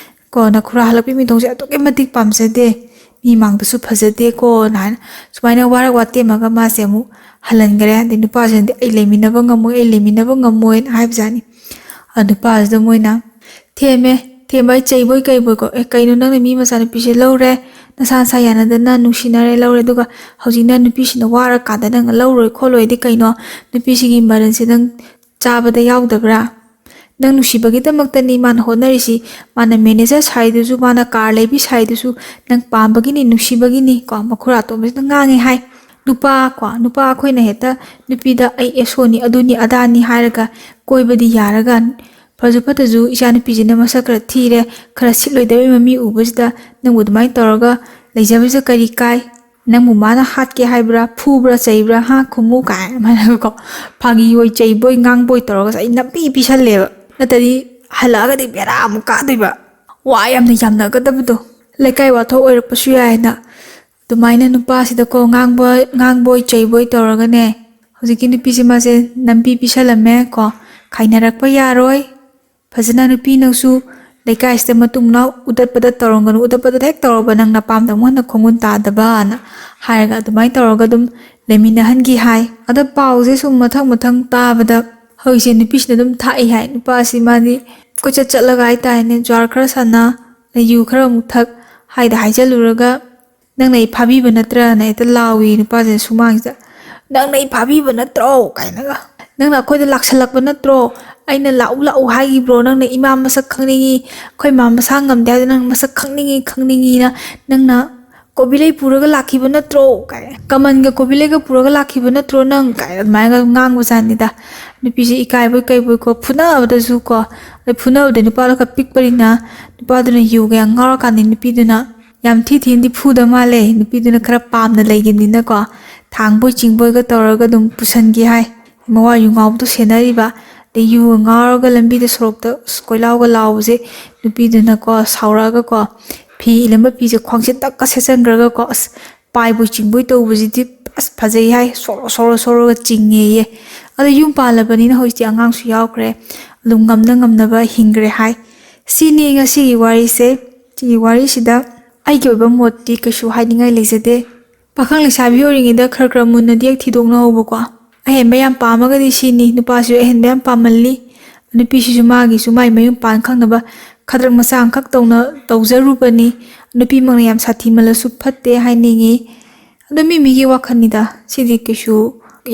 ꯀꯣ, ꯅꯈꯨꯔꯥ ꯍꯜꯂꯛꯄꯤ ꯃꯤꯡꯊꯣꯟꯁꯦ ꯑꯗꯨꯛꯀꯤ ꯃꯇꯤꯛ ꯄꯥꯝꯖꯗꯦ, ꯃꯤ ꯃꯥꯡꯗꯁꯨ ꯐꯖꯗꯦꯀꯣꯅ" ꯍꯥꯏꯅ ꯁꯨꯃꯥꯏꯅ ꯋꯥꯔꯛ ꯋꯥꯇꯦꯝꯃꯒ ꯃꯥꯁꯦ ꯑꯃꯨꯛ ꯍꯜꯍꯟꯈꯔꯦ꯫ ꯑꯗꯩ ꯅꯨꯄꯥꯁꯤꯅꯗꯤ "ꯑꯩ ꯂꯩꯃꯤꯟꯅꯕ ꯉꯝꯃꯣꯏ, ꯑꯩ ꯂꯩꯃꯤꯟꯅꯕ ꯉꯝꯃꯣꯏꯅ" ꯍꯥꯏꯕꯖꯥꯠꯅꯤ꯫ ꯑꯗꯨ ꯅꯨꯄꯥꯁꯤꯗ ꯃꯣꯏꯅ ꯊꯦꯝꯃꯦ, ꯊꯦꯝꯕ ꯑꯩ ꯆꯩꯕꯣꯏ ꯀꯩꯕꯣꯏꯀꯣ, "ꯑꯦ, ꯀꯩꯅꯣ, ꯅꯪꯅ ꯃꯤ ꯃꯆꯥꯅꯨꯄꯤꯁꯦ ꯂꯧꯔꯦ, ꯅꯁꯥ ꯅꯁꯥ ꯌꯥꯅꯗꯅ ꯅꯨꯡꯁꯤꯅꯔꯦ, ꯂꯧꯔꯦ, ꯑꯗꯨꯒ ꯍꯧꯖꯤꯛꯅ ꯅꯨꯄꯤꯁꯤꯅ ꯋꯥꯔꯀꯥꯟꯗ ꯅꯪꯅ ꯂꯧꯔꯣꯏ ꯈꯣꯠꯂꯣꯏꯗꯤ ꯀꯩꯅꯣ? ꯅꯨꯄꯤꯁꯤꯒꯤ ꯃꯔꯟꯁꯦ ꯅꯪ ꯆꯥꯕꯗ ꯌꯥꯎꯗꯕ꯭ꯔꯥ? ꯅꯪ ꯅꯨꯡꯁꯤꯕꯒꯤꯗꯃꯛꯇꯅꯤ ꯃꯥꯅ ꯍꯣꯠꯅꯔꯤꯁꯤ꯫ ꯃꯥꯅ ꯃꯦꯅꯦꯖꯔ ꯁꯥꯏꯗꯨꯁꯨ, ꯃꯥꯅ ꯀꯥꯔ ꯂꯩꯕꯤ ꯁꯥꯏꯗꯨꯁꯨ ꯅꯪ ꯄꯥꯝꯕꯒꯤꯅꯤ, ꯅꯨꯡꯁꯤꯕꯒꯤꯅꯤ ꯀꯣ꯫ ꯃꯈꯨꯔꯥ ꯑꯇꯣꯝꯕꯁꯤꯅ ꯉꯥꯡꯉꯦ ꯍꯥꯏ꯫ ꯅꯨꯄꯥ ꯀꯣ, ꯅꯨꯄꯥ ꯑꯩꯈꯣꯏꯅ ꯍꯦꯛꯇ ꯅꯨꯄꯤꯗ "ꯑꯩ ꯑꯦꯁꯣꯅꯤ, ꯑꯗꯨꯅꯤ ꯑꯗꯥꯅꯤ" ꯍꯥꯏꯔꯒ ꯀꯣꯏꯕꯗꯤ ꯌꯥꯔꯒ, ꯐꯖ ꯐꯠꯇꯁꯨ ꯏꯆꯥ ꯅꯨꯄꯤꯁꯤꯅ ꯃꯁꯛ ꯈꯔ ꯊꯤꯔꯦ, ꯈꯔ ꯁꯤꯠꯂꯣꯏꯗꯕ ꯃꯃꯤ ꯎꯕꯁꯤꯗ ꯅꯪꯕꯨ ꯑꯗꯨꯃꯥꯏꯅ ꯇꯧꯔꯒ ꯂꯩꯖꯕꯁꯤꯗ ꯀꯔꯤ ꯀꯥꯏ? ꯅꯪꯕꯨ ꯃꯥꯅ ꯍꯥꯠꯀꯦ ꯍꯥꯏꯕ꯭ꯔꯥ, ꯐꯨꯕ꯭ꯔꯥ, ꯆꯩꯕ꯭ꯔꯥ, ꯍꯥ, ꯈꯨꯝꯃꯨ ꯀꯥꯏꯅ ꯑꯗꯨꯃꯥꯏꯅꯀꯣ, ꯐꯥꯒꯤ ꯑꯣꯏ ꯆꯩꯕꯣꯏ ꯉꯥꯡꯕꯣꯏ ꯇꯧꯔꯒ ꯑꯩ ꯅꯝꯕꯤ ꯄꯤꯁꯜꯂꯦꯕ꯫ ꯅꯠꯇ꯭ꯔꯗꯤ ꯍꯜꯂꯛꯑꯒꯗꯤ ꯕꯦꯔꯥ ꯑꯃꯨꯛ ꯀꯥꯗꯣꯏꯕ꯫ ꯋꯥ ꯌꯥꯝꯅ ꯌꯥꯝꯅꯒꯗꯕꯗꯣ꯫ ꯂꯩꯀꯥꯏ ꯋꯥꯊꯣꯛ ꯑꯣꯏꯔꯛꯄꯁꯨ ꯌꯥꯏꯅ꯫ ꯑꯗꯨꯃꯥꯏꯅ ꯅꯨꯄꯥꯁꯤꯗꯀꯣ ꯉꯥꯡꯕ-, ꯉꯥꯡꯕꯣꯏ ꯆꯩꯕꯣꯏ ꯇꯧꯔꯒꯅꯦ, ꯍꯧꯖꯤꯛꯀꯤ ꯅꯨꯄꯤꯁꯦ ꯃꯥꯁꯦ ꯅꯝꯕꯤ ꯄꯤꯁꯜꯂꯝꯃꯦ ꯀꯣ꯫ ꯈꯥꯏꯅꯔꯛꯄ ꯌꯥꯔꯣꯏ꯫ ꯐꯖꯅ ꯅꯨꯄꯤꯅꯁꯨ ꯂꯩꯀꯥꯏꯁꯤꯗ ꯃꯇꯨꯡ ꯃꯅꯥꯎ ꯎꯗꯠ ꯄꯗꯠ ꯇꯧꯔꯝꯒꯅꯨ, ꯎꯗꯠ ꯄꯗꯠ ꯍꯦꯛ ꯇꯧꯔꯕ ꯅꯪ ꯅꯄꯥꯝꯗ ꯑꯃꯨꯛ ꯍꯟꯅ ꯈꯣꯡꯒꯨꯟ ꯇꯥꯗꯕꯅ ꯍꯥꯏꯔꯒ ꯑꯗꯨꯃꯥꯏꯅ ꯇꯧꯔꯒ ꯑꯗꯨꯝ ꯂꯩꯃꯤꯟꯅꯍꯟꯈꯤ ꯍꯥꯏ꯫ ꯑꯗ ꯄꯥꯎꯁꯦ ꯁꯨꯝ ꯃꯊꯪ ꯃꯊꯪ ꯇꯥꯕꯗ ꯍꯧꯖꯤꯛꯁꯦ ꯅꯨꯄꯤꯁꯤꯅ ꯑꯗꯨꯝ ꯊꯥꯛꯏ ꯍꯥꯏ꯫ ꯅꯨꯄꯥꯁꯤ ꯃꯥꯗꯤ ꯀꯣꯏꯆꯠ ꯆꯠꯂꯒ ꯍꯥꯏꯇꯥꯔꯦꯅꯦ, ꯖ꯭ꯋꯥꯔ ꯈꯔ ꯁꯥꯟꯅ, ꯌꯨ ꯈꯔ ꯑꯃꯨꯛ ꯊꯛ, ꯍꯥꯏꯗ ꯍꯥꯏꯖꯜꯂꯨꯔꯒ "ꯅꯪꯅ ꯑꯩ ꯐꯥꯕꯤꯕ ꯅꯠꯇ꯭ꯔꯥꯅ?" ꯍꯦꯛꯇ ꯂꯥꯎꯏ ꯅꯨꯄꯥꯁꯤꯅ ꯁꯨꯃꯥꯡꯁꯤꯗ꯫ "ꯅꯪꯅ ꯑꯩ ꯐꯥꯕꯤꯕ ꯅꯠꯇ꯭ꯔꯣ?" ꯀꯥꯏꯅꯒ꯫ "ꯅꯪꯅ ꯑꯩꯈꯣꯏꯗ ꯂꯥꯛꯁꯜꯂꯛꯄ ꯅꯠꯇ꯭ꯔꯣ? ꯑꯩꯅ ꯂꯥꯛꯎ ꯂꯥꯛꯎ ꯍꯥꯏꯈꯤꯕ꯭ꯔꯣ? ꯅꯪꯅ ꯏꯃꯥ ꯃꯁꯛ ꯈꯪꯅꯤꯡꯉꯤ, ꯑꯩꯈꯣꯏ ꯃꯥ ꯃꯁꯥ ꯉꯝꯗꯦ ꯍꯥꯏꯗꯣ ꯅꯪ ꯃꯁꯛ ꯈꯪꯅꯤꯡꯉꯤ ꯈꯪꯅꯤꯡꯉꯤꯅ ꯅꯪꯅ ꯀꯣꯕꯤꯂꯩ ꯄꯨꯔꯒ ꯂꯥꯛꯈꯤꯕ ꯅꯠꯇ꯭ꯔꯣ?" ꯀꯥꯏ, "ꯀꯃꯟꯒ ꯀꯣꯕꯤꯂꯩꯒ ꯄꯨꯔꯒ ꯂꯥꯛꯈꯤꯕ ꯅꯠꯇ꯭ꯔꯣ ꯅꯪ?" ꯀꯥꯏ ꯑꯗꯨꯃꯥꯏꯅꯒ ꯉꯥꯡꯕꯖꯥꯠꯅꯤꯗ꯫ ꯅꯨꯄꯤꯁꯦ ꯏꯀꯥꯏꯕꯣꯏ ꯀꯩꯕꯣꯏꯀꯣ, ꯐꯨꯅꯕꯗꯁꯨꯀꯣ, ꯑꯗꯩ ꯐꯨꯅꯕꯗ ꯅꯨꯄꯥꯗꯣ ꯈꯔ ꯄꯤꯛꯄꯅꯤꯅ ꯅꯨꯄꯥꯗꯨꯅ ꯌꯨꯒ ꯌꯥꯝ ꯉꯥꯎꯔꯀꯥꯟꯗ ꯅꯨꯄꯤꯗꯨꯅ ꯌꯥꯝ ꯊꯤ ꯊꯤꯅꯗꯤ ꯐꯨꯗ ꯃꯥꯜꯂꯦ꯫ ꯅꯨꯄꯤꯗꯨꯅ ꯈꯔ ꯄꯥꯝꯅ ꯂꯩꯈꯤꯕꯅꯤꯅꯀꯣ, ꯊꯥꯡꯕꯣꯏ ꯆꯤꯡꯕꯣꯏꯒ ꯇꯧꯔꯒ ꯑꯗꯨꯝ ꯄꯨꯁꯟꯒꯤ ꯍꯥꯏ꯫ ꯃꯋꯥ ꯌꯨ ꯉꯥꯎꯕꯗꯣ ꯁꯦꯟꯅꯔꯤꯕ꯫ ꯑꯗꯩ ꯌꯨꯒ ꯉꯥꯎꯔꯒ ꯂꯝꯕꯤꯗ ꯁꯣꯔꯣꯛꯇ ꯑꯁ ꯀꯣꯏꯂꯥꯎꯒ ꯂꯥꯎꯕꯁꯦ ꯅꯨꯄꯤꯗꯨꯅꯀꯣ ꯁꯥꯎꯔꯛꯑꯒꯀꯣ ꯐꯤ ꯏꯜꯂꯝꯕ ꯐꯤꯁꯦ ꯈ꯭ꯋꯥꯡꯆꯦꯠꯇꯛꯀ ꯁꯦꯠꯆꯟꯈ꯭ꯔꯒꯀꯣ ꯑꯁ ꯄꯥꯏꯕꯣꯏ ꯆꯤꯡꯕꯣꯏ ꯇꯧꯕꯁꯤꯗꯤ ꯑꯁ ꯐꯖꯩ ꯍꯥꯏ, ꯁꯣꯔꯣ ꯁꯣꯔꯣ ꯁꯣꯔꯣꯒ ꯆꯤꯡꯉꯦꯌꯦ꯫ ꯑꯗꯣ ꯌꯨꯝ ꯄꯥꯜꯂꯕꯅꯤꯅ ꯍꯧꯖꯤꯛꯇꯤ ꯑꯉꯥꯡꯁꯨ ꯌꯥꯎꯈ꯭ꯔꯦ, ꯑꯗꯨꯝ ꯉꯝꯅ ꯉꯝꯅꯕ ꯍꯤꯡꯈ꯭ꯔꯦ ꯍꯥꯏ꯫ ꯁꯤꯅꯤ ꯉꯁꯤꯒꯤ ꯋꯥꯔꯤꯁꯦ꯫ ꯁꯤꯒꯤ ꯋꯥꯔꯤꯁꯤꯗ ꯑꯩꯒꯤ ꯑꯣꯏꯕ ꯃꯣꯠꯇꯤ ꯀꯩꯁꯨ ꯍꯥꯏꯅꯤꯡꯉꯥꯏ ꯂꯩꯖꯗꯦ꯫ ꯄꯥꯈꯪ ꯂꯩꯁꯥꯕꯤ ꯑꯣꯏꯔꯤꯉꯩꯗ ꯈꯔ ꯈꯔ ꯃꯨꯟꯅꯗꯤ ꯍꯦꯛ ꯊꯤꯗꯣꯛꯅꯍꯧꯕꯀꯣ꯫ ꯑꯍꯦꯟꯕ ꯌꯥꯝ ꯄꯥꯝꯃꯒꯗꯤ ꯁꯤꯅꯤ, ꯅꯨꯄꯥꯁꯤꯁꯨ ꯑꯍꯦꯟꯕ ꯌꯥꯝ ꯄꯥꯝꯃꯜꯂꯤ꯫ ꯅꯨꯄꯤꯁꯤꯁꯨ ꯃꯥꯒꯤꯁꯨ ꯃꯥꯏ ꯃꯌꯨꯝ ꯄꯥꯟ ꯈꯪꯅꯕ ꯈꯗ꯭ꯔꯛ ꯃꯆꯥ ꯑꯃꯈꯛ ꯇꯧꯅ ꯇꯧꯖꯔꯨꯕꯅꯤ꯫ ꯅꯨꯄꯤꯃꯛꯅ ꯌꯥꯝ ꯁꯥꯊꯤꯃꯜꯂꯁꯨ ꯐꯠꯇꯦ ꯍꯥꯏꯅꯤꯡꯉꯤ꯫ ꯑꯗꯣ ꯃꯤ ꯃꯤꯒꯤ ꯋꯥꯈꯜꯅꯤꯗ, ꯁꯤꯗꯤ ꯀꯩꯁꯨ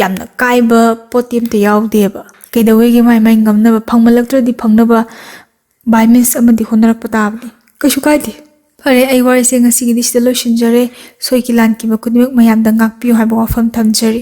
ꯌꯥꯝꯅ ꯀꯥꯏꯕ ꯄꯣꯠꯇꯤ ꯑꯝꯇ ꯌꯥꯎꯗꯦꯕ꯫ ꯀꯩꯗꯧꯋꯦꯒꯦ? ꯃꯥꯏ ꯃꯥꯏ ꯉꯝꯅꯕ, ꯐꯪꯃꯜꯂꯛꯇ꯭ꯔꯗꯤ ꯐꯪꯅꯕ by means ꯑꯃꯗꯤ ꯍꯣꯠꯅꯔꯛꯄ ꯇꯥꯕꯅꯤ꯫ ꯀꯩꯁꯨ ꯀꯥꯏꯗꯦ꯫ ꯐꯔꯦ, ꯑꯩ ꯋꯥꯔꯤꯁꯦ ꯉꯁꯤꯒꯤꯗꯤ ꯁꯤꯗ ꯂꯣꯏꯁꯤꯟꯖꯔꯦ꯫ ꯁꯣꯏꯈꯤ ꯂꯥꯟꯈꯤꯕ ꯈꯨꯗꯤꯡꯃꯛ ꯃꯌꯥꯝꯗ ꯉꯥꯛꯄꯤꯌꯨ ꯍꯥꯏꯕ ꯋꯥꯐꯝ ꯊꯝꯖꯔꯤ꯫